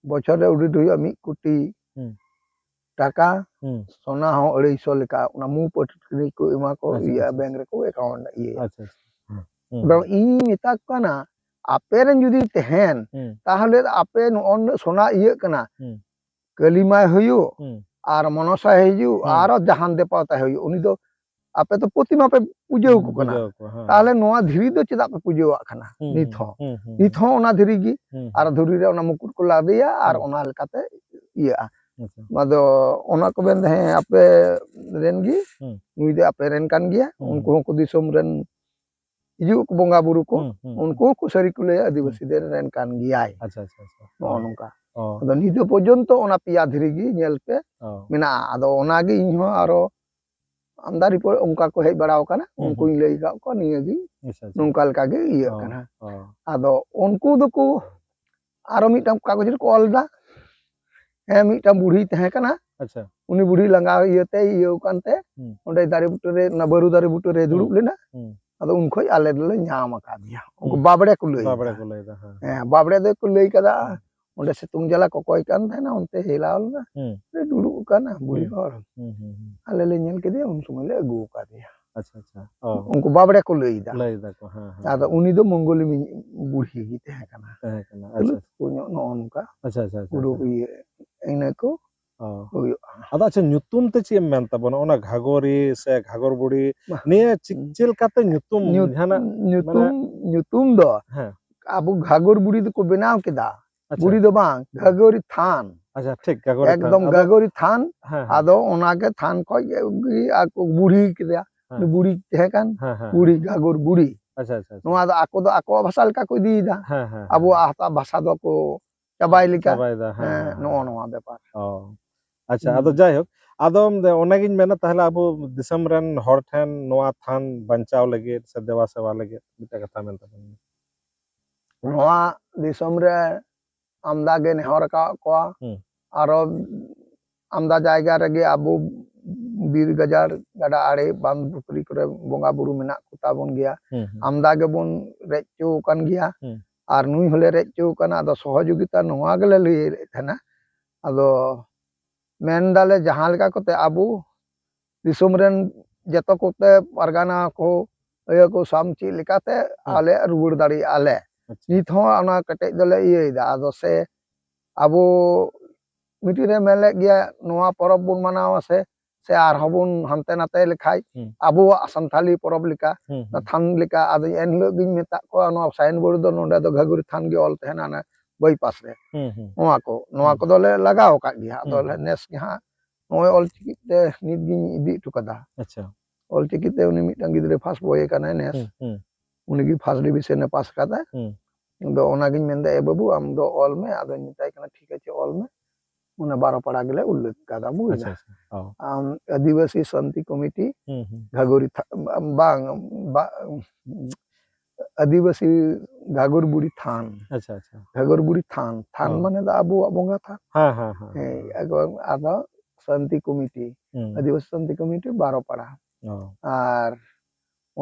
ᱵᱚᱪᱷᱚᱨ ᱨᱮ ᱚᱰᱤᱴ ᱦᱩᱭᱩᱜᱼᱟ ᱢᱤᱫ ᱠᱳᱴᱤ ᱦᱩᱸ᱾ ᱴᱟᱠᱟ, ᱦᱩᱸ᱾ ᱥᱚᱱᱟ ᱦᱚᱸ ᱟᱹᱲᱟᱹᱭᱥᱚ ᱞᱮᱠᱟ, ᱚᱱᱟ ᱢᱩ ᱯᱟᱹᱴᱤ ᱠᱚ ᱮᱢᱟ ᱠᱚ, ᱟᱪᱪᱷᱟ, ᱤᱭᱟᱹ, ᱟᱪᱪᱷᱟ, ᱵᱮᱝᱠ ᱨᱮᱠᱚ ᱮᱠᱟᱣᱩᱱᱴ ᱤᱭᱟᱹ᱾ ᱟᱪᱪᱷᱟ, ᱟᱪᱪᱷᱟ᱾ ᱦᱩᱸ, ᱦᱩᱸ, ᱵᱟᱝ, ᱦᱩᱸ᱾ ᱤᱧ ᱢᱮᱛᱟ ᱠᱚ ᱠᱟᱱᱟ, ᱟᱯᱮ ᱨᱮᱱ ᱡᱩᱫᱤ ᱛᱟᱦᱮᱱ, ᱦᱩᱸ᱾ ᱛᱟᱦᱚᱞᱮ ᱟᱯᱮ ᱱᱚᱜᱼᱚ ᱱᱩᱱᱟᱹᱜ ᱥᱚᱱᱟ ᱤᱭᱟᱹᱜ ᱠᱟᱱᱟ, ᱦᱩᱸ᱾ ᱠᱟᱹᱞᱤᱢᱟᱭ ᱦᱩᱭᱩᱜ, ᱦᱩᱸ᱾ ᱟᱨ ᱢᱚᱱᱚᱥᱟᱭ ᱦᱤᱡᱩᱜ, ᱦᱩᱸ᱾ ᱟᱨᱚ ᱡᱟᱦᱟᱱ ᱫᱮᱵᱚᱛᱟ ᱦᱩᱭᱩᱜ, ᱩᱱᱤ ᱫᱚ ᱟᱯᱮ ᱫᱚ ᱯᱨᱚᱛᱤᱢᱟ ᱯᱮ ᱯᱩᱡᱟᱹ ᱟᱠᱚ ᱠᱟᱱᱟ᱾ ᱯᱩᱡᱟᱹ ᱟᱠᱚ, ᱦᱮᱸ᱾ ᱛᱟᱦᱚᱞᱮ ᱱᱚᱣᱟ ᱫᱷᱤᱨᱤ ᱫᱚ ᱪᱮᱫᱟᱜ ᱯᱮ ᱯᱩᱡᱟᱹᱣᱟᱜ ᱠᱟᱱᱟ? ᱦᱩᱸ, ᱱᱤᱛ ᱦᱩᱸ, ᱦᱚᱸ, ᱦᱩᱸ, ᱦᱩᱸ, ᱱᱤᱛ ᱦᱩᱸ᱾ ᱦᱚᱸ ᱚᱱᱟ ᱫᱷᱤᱨᱤ ᱜᱮ, ᱦᱩᱸ, ᱟᱨ ᱦᱩᱸ᱾ ᱫᱷᱤᱨᱤ ᱨᱮ ᱚᱱᱟ ᱢᱩᱠᱩᱴ ᱠᱚ ᱞᱟᱫᱮᱭᱟ, ᱟᱨ ᱦᱩᱸ᱾ ᱚᱱᱟ ᱞᱮᱠᱟᱛᱮ ᱤᱭᱟᱹᱜᱼᱟ᱾ ᱟᱪᱪᱷᱟ᱾ ᱟᱫᱚ ᱚᱱᱟ ᱠᱚ ᱢᱮᱱᱫᱟ, ᱦᱮᱸ, ᱟᱯᱮ ᱨᱮᱱ ᱜᱮ, ᱦᱩᱸ᱾ ᱱᱩᱭ ᱫᱚ ᱟᱯᱮ ᱨᱮᱱ ᱠᱟᱱ ᱜᱮᱭᱟ, ᱦᱩᱸ᱾ ᱩᱱᱠᱩ ᱦᱚᱸᱠᱚ ᱫᱤᱥᱚᱢ ᱨᱮᱱ ᱦᱤᱡᱩᱜ ᱟᱠᱚ ᱵᱚᱸᱜᱟ ᱵᱩᱨᱩ ᱠᱚ, ᱦᱩᱸ, ᱦᱩᱸ, ᱩᱱᱠᱩ ᱦᱩᱸ᱾ ᱦᱚᱸᱠᱚ ᱥᱟᱹᱨᱤ ᱠᱚ ᱞᱟᱹᱭᱟ, ᱟᱹᱫᱤᱵᱟᱹᱥᱤ ᱫᱮᱱ ᱨᱮᱱ ᱠᱟᱱ ᱜᱮᱭᱟᱭ᱾ ᱟᱪᱪᱷᱟ, ᱟᱪᱪᱷᱟ, ᱟᱪᱪᱷᱟ᱾ ᱱᱚᱜᱼᱚ ᱚ᱾ ᱱᱚᱝᱠᱟ᱾ ᱚ᱾ ᱟᱫᱚ ᱱᱤᱛ ᱫᱚ ᱯᱚᱨᱡᱚᱱᱛᱚ ᱚᱱᱟ ᱯᱮᱭᱟ ᱫᱷᱤᱨᱤ ᱜᱮ ᱧᱮᱞ ᱯᱮ ᱚ᱾ ᱢᱮᱱᱟᱜᱼᱟ᱾ ᱟᱫᱚ ᱚᱱᱟᱜᱮ ᱤᱧ ᱦᱚᱸ ᱟᱨᱚ ᱟᱢᱫᱟ ᱨᱤᱯᱳᱨᱴ ᱚᱱᱠᱟ ᱠᱚ ᱦᱮᱡ ᱵᱟᱲᱟ ᱟᱠᱟᱱᱟ, ᱦᱩᱸ, ᱩᱱᱠᱩᱧ ᱦᱩᱸ᱾ ᱞᱟᱹᱭ ᱟᱠᱟᱫ ᱠᱚᱣᱟ, ᱱᱤᱭᱟᱹ ᱜᱮ ᱟᱪᱪᱷᱟ, ᱟᱪᱪᱷᱟ᱾ ᱱᱚᱝᱠᱟ ᱞᱮᱠᱟ ᱜᱮ ᱤᱭᱟᱹᱜ ᱚ, ᱠᱟᱱᱟ᱾ ᱚ᱾ ᱟᱫᱚ ᱩᱱᱠᱩ ᱫᱚᱠᱚ ᱟᱨᱚ ᱢᱤᱫᱴᱟᱝ ᱠᱟᱜᱚᱡᱽ ᱨᱮᱠᱚ ᱚᱞ ᱮᱫᱟ, ᱦᱮᱸ, ᱢᱤᱫᱴᱟᱝ ᱵᱩᱲᱦᱤ ᱛᱟᱦᱮᱸ ᱠᱟᱱᱟ, ᱟᱪᱪᱷᱟ᱾ ᱩᱱᱤ ᱵᱩᱲᱦᱤ ᱞᱟᱸᱜᱟ ᱤᱭᱟᱹᱛᱮ ᱤᱭᱟᱹᱣ ᱠᱟᱱᱛᱮ ᱦᱩᱸ᱾ ᱚᱸᱰᱮ ᱫᱟᱨᱮ ᱵᱩᱴᱟᱹ ᱨᱮ, ᱚᱱᱟ ᱵᱟᱹᱨᱩ ᱫᱟᱨᱮ ᱵᱩᱴᱟᱹ ᱨᱮ ᱫᱩᱲᱩᱵ ᱦᱩᱸ᱾ ᱞᱮᱱᱟ᱾ ᱦᱩᱸ᱾ ᱟᱫᱚ ᱩᱱ ᱠᱷᱚᱡ ᱟᱞᱮ ᱫᱚᱞᱮ ᱧᱟᱢ ᱟᱠᱟᱫᱮᱭᱟ᱾ ᱩᱱᱠᱩ ᱦᱩᱸ᱾ ᱵᱟᱵᱲᱮ ᱠᱚ ᱞᱟᱹᱭ ᱵᱟᱵᱲᱮ ᱮᱫᱟ᱾ ᱠᱚ ᱞᱟᱹᱭ ᱮᱫᱟ, ᱦᱮᱸ᱾ ᱦᱮᱸ, ᱵᱟᱵᱲᱮ ᱫᱚᱠᱚ ᱞᱟᱹᱭ ᱠᱟᱫᱟ, ᱦᱩᱸ᱾ ᱚᱸᱰᱮ ᱥᱤᱛᱩᱝ ᱡᱟᱞᱟ ᱠᱚᱠᱚᱭ ᱠᱟᱱ ᱛᱟᱦᱮᱱᱟ, ᱚᱱᱛᱮ ᱦᱮᱞᱟᱣ ᱞᱮᱱᱟ᱾ ᱦᱩᱸ ᱚᱸᱰᱮ ᱫᱩᱲᱩᱵ ᱟᱠᱟᱱᱟ ᱵᱩᱲᱦᱤ ᱦᱩᱸ᱾ ᱦᱚᱲ᱾ ᱦᱩᱸ ᱦᱩᱸ ᱦᱩᱸ᱾ ᱟᱞᱮ ᱞᱮ ᱧᱮᱞ ᱠᱮᱫᱮᱭᱟ, ᱩᱱ ᱥᱚᱢᱚᱭ ᱞᱮ ᱟᱹᱜᱩ ᱟᱠᱟᱫᱮᱭᱟ᱾ ᱟᱪᱪᱷᱟ ᱟᱪᱪᱷᱟ᱾ ᱚ᱾ ᱩᱱᱠᱩ ᱵᱟᱵᱲᱮ ᱠᱚ ᱞᱟᱹᱭ ᱮᱫᱟ᱾ ᱞᱟᱹᱭ ᱫᱟᱠᱚ, ᱦᱮᱸ ᱦᱮᱸ᱾ ᱟᱫᱚ ᱩᱱᱤ ᱫᱚ ᱢᱚᱝᱜᱚᱞᱤ ᱢᱤ-, ᱵᱩᱲᱦᱤ ᱜᱮ ᱛᱟᱦᱮᱸ ᱠᱟᱱᱟ᱾ ᱛᱟᱦᱮᱸ ᱠᱟᱱᱟ᱾ ᱛᱩᱞᱩᱡ ᱟᱪᱪᱷᱟ ᱛᱩᱯᱩ ᱧᱚᱜ ᱱᱚᱜᱼᱚ ᱱᱚᱝᱠᱟ ᱟᱪᱪᱷᱟ ᱟᱪᱪᱷᱟ ᱟᱪᱪᱷᱟ᱾ ᱯᱩᱨᱟᱹ ᱟᱪᱪᱷᱟ᱾ ᱤᱭᱟᱹ ᱤᱱᱟᱹ ᱠᱚ ᱚ᱾ ᱦᱩᱭᱩᱜᱼᱟ᱾ ᱟᱫᱚ ᱟᱪᱪᱷᱟ, ᱧᱩᱛᱩᱢ ᱛᱮ ᱪᱮᱫ ᱮᱢ ᱢᱮᱱ ᱛᱟᱵᱚᱱᱟ ᱚᱱᱟ ᱜᱷᱟᱜᱚᱨᱤ ᱥᱮ ᱜᱷᱟᱜᱚᱨ ᱵᱩᱲᱦᱤ? ᱵᱟᱦ᱾ ᱱᱤᱭᱟᱹ ᱪᱮᱫ, ᱪᱮᱫ ᱞᱮᱠᱟᱛᱮ ᱧᱩᱛᱩᱢ ᱧᱩᱛ-, ᱡᱟᱦᱟᱱᱟᱜ ᱧᱩᱛᱩᱢ, ᱢᱟᱱᱮ ᱧᱩᱛᱩᱢ ᱫᱚ ᱦᱮᱸ᱾ ᱟᱵᱚ ᱜᱷᱟᱜᱚᱨ ᱵᱩᱲᱦᱤ ᱫᱚᱠᱚ ᱵᱮᱱᱟᱣ ᱠᱮᱫᱟ᱾ ᱟᱪᱪᱷᱟ᱾ ᱵᱩᱲᱦᱤ ᱫᱚ ᱵᱟᱝ, ᱜᱷᱟᱜᱚᱨᱤ ᱛᱷᱟᱱ᱾ ᱟᱪᱪᱷᱟ, ᱴᱷᱤᱠ, ᱜᱷᱟᱜᱚᱨᱤ ᱛᱷᱟᱱ᱾ ᱮᱠᱫᱚᱢ ᱟᱫᱚ ᱜᱷᱟᱜᱚᱨᱤ ᱛᱷᱟᱱ᱾ ᱦᱮᱸ, ᱦᱮᱸ᱾ ᱟᱫᱚ ᱚᱱᱟᱜᱮ ᱛᱷᱟᱱ ᱠᱷᱚᱡ ᱜᱮ ᱟᱠᱚ ᱵᱩᱲᱦᱤ ᱠᱮᱫᱟ᱾ ᱦᱮᱸ᱾ ᱵᱩᱲᱦᱤ ᱛᱟᱦᱮᱸ ᱠᱟᱱ, ᱦᱮᱸ, ᱦᱮᱸ, ᱵᱩᱲᱦᱤ ᱦᱮᱸ᱾ ᱜᱷᱟᱜᱚᱨ ᱵᱩᱲᱦᱤ᱾ ᱟᱪᱪᱷᱟ, ᱟᱪᱪᱷᱟ, ᱟᱪᱪᱷᱟ᱾ ᱱᱚᱣᱟ ᱫᱚ ᱟᱠᱚ ᱫᱚ ᱟᱠᱚᱣᱟᱜ ᱵᱷᱟᱥᱟ ᱞᱮᱠᱟ ᱠᱚ ᱤᱫᱤᱭᱮᱫᱟ᱾ ᱦᱮᱸ, ᱦᱮᱸ, ᱦᱮᱸ᱾ ᱟᱵᱚᱣᱟᱜ ᱦᱟᱥᱟ ᱵᱷᱟᱥᱟ ᱫᱚᱠᱚ ᱪᱟᱵᱟᱭ ᱞᱮᱠᱟ᱾ ᱪᱟᱵᱟᱭᱮᱫᱟ, ᱦᱮᱸ, ᱦᱮᱸ, ᱦᱮᱸ, ᱱᱚᱜᱼᱚ ᱦᱮᱸ᱾ ᱱᱚᱣᱟ ᱵᱮᱯᱟᱨ᱾ ᱚ᱾ ᱟᱪᱪᱷᱟ, ᱦᱩᱸ᱾ ᱟᱫᱚ ᱡᱟᱭᱦᱳᱠ, ᱟᱫᱚ ᱚᱱᱟᱜᱤᱧ ᱢᱮᱱᱟ, ᱛᱟᱦᱞᱮ ᱟᱵᱚ ᱫᱤᱥᱚᱢ ᱨᱮᱱ ᱦᱚᱲ ᱴᱷᱮᱱ ᱱᱚᱣᱟ ᱛᱷᱟᱱ ᱵᱟᱧᱪᱟᱣ ᱞᱟᱹᱜᱤᱫ ᱥᱮ ᱫᱮᱵᱟ ᱥᱮᱵᱟ ᱞᱟᱹᱜᱤᱫ ᱢᱤᱫᱴᱮᱱ ᱠᱟᱛᱷᱟ ᱢᱮᱱ ᱛᱟᱵᱚᱱ ᱢᱮ᱾ ᱱᱚᱣᱟ ᱫᱤᱥᱚᱢ ᱨᱮ ᱟᱢᱫᱟ ᱜᱮ ᱱᱮᱦᱚᱨ ᱟᱠᱟᱫ ᱠᱚᱣᱟ᱾ ᱦᱩᱸ᱾ ᱟᱨᱚ ᱟᱢᱫᱟ ᱡᱟᱭᱜᱟ ᱨᱮᱜᱮ ᱟᱵᱚ ᱵᱤᱨ ᱜᱟᱡᱟᱲ, ᱜᱟᱰᱟ ᱟᱲᱮ, ᱵᱟᱸᱫᱷ ᱯᱩᱠᱷᱨᱤ ᱠᱚᱨᱮ ᱵᱚᱸᱜᱟ ᱵᱩᱨᱩ ᱢᱮᱱᱟᱜ ᱠᱚ ᱛᱟᱵᱚᱱ ᱜᱮᱭᱟ᱾ ᱦᱩᱸ, ᱦᱩᱸ᱾ ᱟᱢᱫᱟ ᱜᱮᱵᱚᱱ ᱨᱮᱡ ᱦᱚᱪᱚ ᱟᱠᱟᱱ ᱜᱮᱭᱟ᱾ ᱦᱩᱸ᱾ ᱟᱨ ᱱᱩᱭ ᱦᱚᱸᱞᱮ ᱨᱮᱡ ᱦᱚᱪᱚ ᱟᱠᱟᱱᱟ᱾ ᱟᱫᱚ ᱥᱚᱦᱚᱡᱳᱜᱤᱛᱟ ᱱᱚᱣᱟ ᱜᱮᱞᱮ ᱞᱟᱹᱭᱮᱫ ᱛᱟᱦᱮᱱᱟ᱾ ᱟᱫᱚ ᱢᱮᱱ ᱫᱟᱞᱮ ᱡᱟᱦᱟᱸ ᱞᱮᱠᱟ ᱠᱟᱛᱮ ᱟᱵᱚ ᱫᱤᱥᱚᱢ ᱨᱮᱱ ᱡᱚᱛᱚ ᱠᱚᱛᱮ ᱯᱟᱨᱜᱟᱱᱟ ᱠᱚ, ᱤᱭᱟᱹ ᱠᱚ ᱥᱟᱢ ᱪᱮᱫ ᱞᱮᱠᱟᱛᱮ ᱦᱩᱸ᱾ ᱟᱞᱮ ᱨᱩᱣᱟᱹᱲ ᱫᱟᱲᱮᱭᱟᱜᱼᱟ ᱞᱮ᱾ ᱟᱪᱪᱷᱟ᱾ ᱱᱤᱛ ᱦᱚᱸ ᱚᱱᱟ ᱠᱮᱴᱮᱡ ᱫᱚᱞᱮ ᱤᱭᱟᱹᱭᱮᱫᱟ᱾ ᱟᱫᱚ ᱥᱮ ᱟᱵᱚ ᱢᱤᱫᱴᱤᱡ ᱨᱮ ᱢᱮᱱ ᱞᱮᱫ ᱜᱮᱭᱟ, ᱱᱚᱣᱟ ᱯᱚᱨᱚᱵᱽ ᱵᱚᱱ ᱢᱟᱱᱟᱣᱟ ᱥᱮ, ᱥᱮ ᱟᱨᱦᱚᱸ ᱵᱚᱱ ᱦᱟᱱᱛᱮ ᱱᱟᱛᱮ ᱞᱮᱠᱷᱟᱡ ᱦᱩᱸ᱾ ᱟᱵᱚᱣᱟᱜ ᱥᱟᱱᱛᱷᱟᱞᱤ ᱯᱚᱨᱚᱵᱽ ᱞᱮᱠᱟ, ᱦᱩᱸ, ᱦᱩᱸ᱾ ᱛᱷᱟᱱ ᱞᱮᱠᱟ᱾ ᱟᱫᱚ ᱮᱱᱦᱤᱞᱳᱜ ᱜᱤᱧ ᱢᱮᱛᱟᱜ ᱠᱚᱣᱟ, ᱱᱚᱣᱟ ᱥᱟᱭᱤᱱ ᱵᱳᱨᱰ ᱫᱚ ᱱᱚᱰᱮ ᱫᱚ ᱜᱷᱟᱜᱩᱨᱤ ᱛᱷᱟᱱ ᱜᱮ ᱚᱞ ᱛᱟᱦᱮᱱᱟ, ᱚᱱᱟ ᱵᱟᱭᱯᱟᱥ ᱨᱮ᱾ ᱦᱩᱸ, ᱦᱩᱸ᱾ ᱱᱚᱣᱟ ᱠᱚ, ᱱᱚᱣᱟ ᱦᱩᱸ᱾ ᱠᱚᱫᱚᱞᱮ ᱞᱟᱜᱟᱣ ᱟᱠᱟᱫ ᱜᱮᱭᱟ᱾ ᱟᱫᱚ ᱦᱩᱸ, ᱦᱩᱸ᱾ ᱱᱮᱥ ᱜᱮ ᱦᱟᱸᱜ ᱱᱚᱜᱼᱚᱭ ᱚᱞᱪᱤᱠᱤ ᱛᱮ ᱱᱤᱛ ᱜᱤᱧ ᱤᱫᱤ ᱦᱚᱴᱚ ᱠᱟᱫᱟ᱾ ᱟᱪᱪᱷᱟ᱾ ᱚᱞᱪᱤᱠᱤ ᱛᱮ ᱩᱱᱤ ᱢᱤᱫᱴᱟᱝ ᱜᱤᱫᱽᱨᱟᱹ ᱯᱷᱟᱥᱴ ᱵᱚᱭ ᱠᱟᱱᱟᱭ ᱱᱮᱥ᱾ ᱦᱩᱸ, ᱦᱩᱸ᱾ ᱩᱱᱤ ᱜᱮ ᱯᱷᱟᱥᱴ ᱰᱤᱵᱤᱥᱚᱱ ᱮ ᱯᱟᱥ ᱠᱟᱫᱟ᱾ ᱦᱩᱸ᱾ ᱟᱫᱚ ᱚᱱᱟᱜᱤᱧ ᱢᱮᱱᱫᱟ, "ᱮ ᱵᱟᱹᱵᱩ, ᱟᱢ ᱫᱚ ᱚᱞ ᱢᱮ᱾" ᱟᱫᱚᱧ ᱢᱮᱛᱟᱭ ᱠᱟᱱᱟ, "ᱴᱷᱤᱠ ᱟᱪᱷᱮ, ᱚᱞ ᱢᱮ᱾" ᱚᱱᱟ ᱵᱟᱨᱚ ᱯᱟᱲᱟ ᱜᱮᱞᱮ ᱩᱞᱞᱮᱠᱷ ᱠᱟᱫᱟ, ᱵᱩᱡᱷᱟᱹᱣ᱾ ᱟᱪᱪᱷᱟ, ᱟᱪᱪᱷᱟ᱾ ᱚ᱾ ᱟᱢ ᱟᱹᱫᱤᱵᱟᱹᱥᱤ ᱥᱟᱱᱛᱤ ᱠᱚᱢᱤᱴᱤ, ᱦᱩᱸ, ᱦᱩᱸ᱾ ᱜᱷᱟᱜᱚᱨᱤ ᱛᱷᱟ-, ᱵᱟᱝ, ᱵᱟ-, ᱟᱹᱫᱤᱵᱟᱹᱥᱤ ᱜᱷᱟᱜᱚᱨ ᱵᱩᱲᱦᱤ ᱛᱷᱟᱱ᱾ ᱟᱪᱪᱷᱟ, ᱟᱪᱪᱷᱟ᱾ ᱜᱷᱟᱜᱚᱨ ᱵᱩᱲᱦᱤ ᱛᱷᱟᱱ᱾ ᱛᱷᱟᱱ ᱚ᱾ ᱢᱟᱱᱮ ᱫᱚ ᱟᱵᱚᱣᱟᱜ ᱵᱚᱸᱜᱟ ᱛᱷᱟᱱ᱾ ᱦᱮᱸ, ᱦᱮᱸ, ᱦᱮᱸ, ᱦᱮᱸ, ᱦᱮᱸ᱾ ᱮᱠᱫᱚᱢ, ᱟᱫᱚ ᱥᱟᱱᱛᱤ ᱠᱚᱢᱤᱴᱤ, ᱦᱩᱸ᱾ ᱟᱹᱫᱤᱵᱟᱹᱥᱤ ᱥᱟᱱᱛᱤ ᱠᱚᱢᱤᱴᱤ ᱵᱟᱨᱚ ᱯᱟᱲᱟ᱾ ᱚ᱾ ᱟᱨ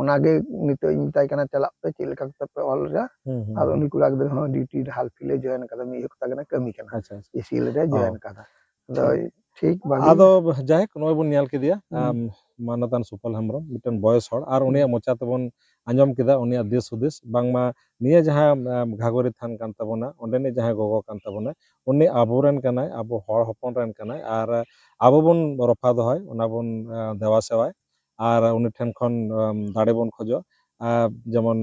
ᱚᱱᱟᱜᱮ ᱱᱤᱛᱚᱜ ᱤᱧ ᱢᱮᱛᱟᱭ ᱠᱟᱱᱟ, ᱪᱟᱞᱟᱜ ᱯᱮ, ᱪᱮᱫ ᱞᱮᱠᱟ ᱠᱟᱛᱮ ᱯᱮ ᱚᱞ ᱮᱫᱟ᱾ ᱦᱩᱸ, ᱦᱩᱸ, ᱟᱫᱚ ᱦᱩᱸ᱾ ᱩᱱᱤ ᱠᱚᱲᱟ ᱜᱤᱫᱽᱨᱟᱹ ᱦᱚᱸ ᱰᱤᱭᱩᱴᱤ ᱨᱮ ᱦᱟᱞᱯᱷᱤᱞ ᱮ ᱡᱚᱭᱮᱱ ᱠᱟᱫᱟ, ᱢᱤᱫ ᱦᱟᱯᱛᱟ ᱜᱟᱱ ᱮ ᱠᱟᱹᱢᱤ ᱠᱟᱱᱟ, ᱟᱪᱪᱷᱟ, ᱟᱪᱪᱷᱟ᱾ ᱤᱥᱤᱞ ᱨᱮ ᱚ᱾ ᱡᱚᱭᱮᱱ ᱠᱟᱫᱟ᱾ ᱟᱫᱚ ᱴᱷᱤᱠ ᱵᱷᱟᱜᱮ᱾ ᱟᱫᱚ ᱡᱟᱭᱦᱳᱠ, ᱱᱚᱜᱼᱚᱭ ᱵᱚᱱ ᱧᱮᱞ ᱠᱮᱫᱮᱭᱟ, ᱦᱩᱸ᱾ ᱟᱢ, ᱢᱟᱱᱚᱛᱟᱱ ᱥᱩᱯᱟᱞ ᱦᱮᱢᱵᱨᱚᱢ, ᱢᱤᱫᱴᱮᱱ ᱵᱚᱭᱮᱥ ᱦᱚᱲ, ᱟᱨ ᱦᱩᱸ᱾ ᱩᱱᱤᱭᱟᱜ ᱢᱚᱪᱟ ᱛᱮᱵᱚᱱ ᱟᱸᱡᱚᱢ ᱠᱮᱫᱟ ᱩᱱᱤᱭᱟᱜ ᱫᱤᱥ ᱦᱩᱫᱤᱥ, ᱵᱟᱝᱢᱟ ᱱᱤᱭᱟᱹ ᱡᱟᱦᱟᱸ, ᱟᱢ, ᱜᱷᱟᱜᱚᱨᱤ ᱛᱷᱟᱱ ᱠᱟᱱ ᱛᱟᱵᱚᱱᱟ, ᱚᱸᱰᱮᱱᱤᱡ ᱡᱟᱦᱟᱸᱭ ᱜᱚᱜᱚ ᱠᱟᱱ ᱛᱟᱵᱚᱱᱟᱭ, ᱩᱱᱤ ᱟᱵᱚᱨᱮᱱ ᱠᱟᱱᱟᱭ, ᱟᱵᱚ ᱦᱚᱲ ᱦᱚᱯᱚᱱ ᱨᱮᱱ ᱠᱟᱱᱟᱭ, ᱟᱨ ᱟᱵᱚ ᱵᱚᱱ ᱨᱚᱯᱷᱟ ᱫᱚᱦᱚᱭ, ᱚᱱᱟ ᱵᱚᱱ, ᱟ, ᱫᱮᱣᱟ ᱥᱮᱣᱟᱭ, ᱟᱨ ᱩᱱᱤ ᱴᱷᱮᱱ ᱠᱷᱚᱱ, ᱟᱢ, ᱫᱟᱲᱮ ᱵᱚᱱ ᱠᱷᱚᱡᱚᱜ, ᱟ, ᱡᱮᱢᱚᱱ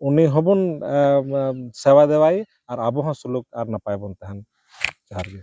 ᱩᱱᱤ ᱦᱚᱸᱵᱚᱱ, ᱟ, ᱟ, ᱥᱮᱣᱟ ᱫᱮᱣᱟᱭ, ᱟᱨ ᱟᱵᱚ ᱦᱚᱸ ᱥᱩᱞᱩᱠ ᱟᱨ ᱱᱟᱯᱟᱭ ᱵᱚᱱ ᱛᱟᱦᱮᱱ᱾ ᱡᱚᱦᱟᱨ ᱜᱮ᱾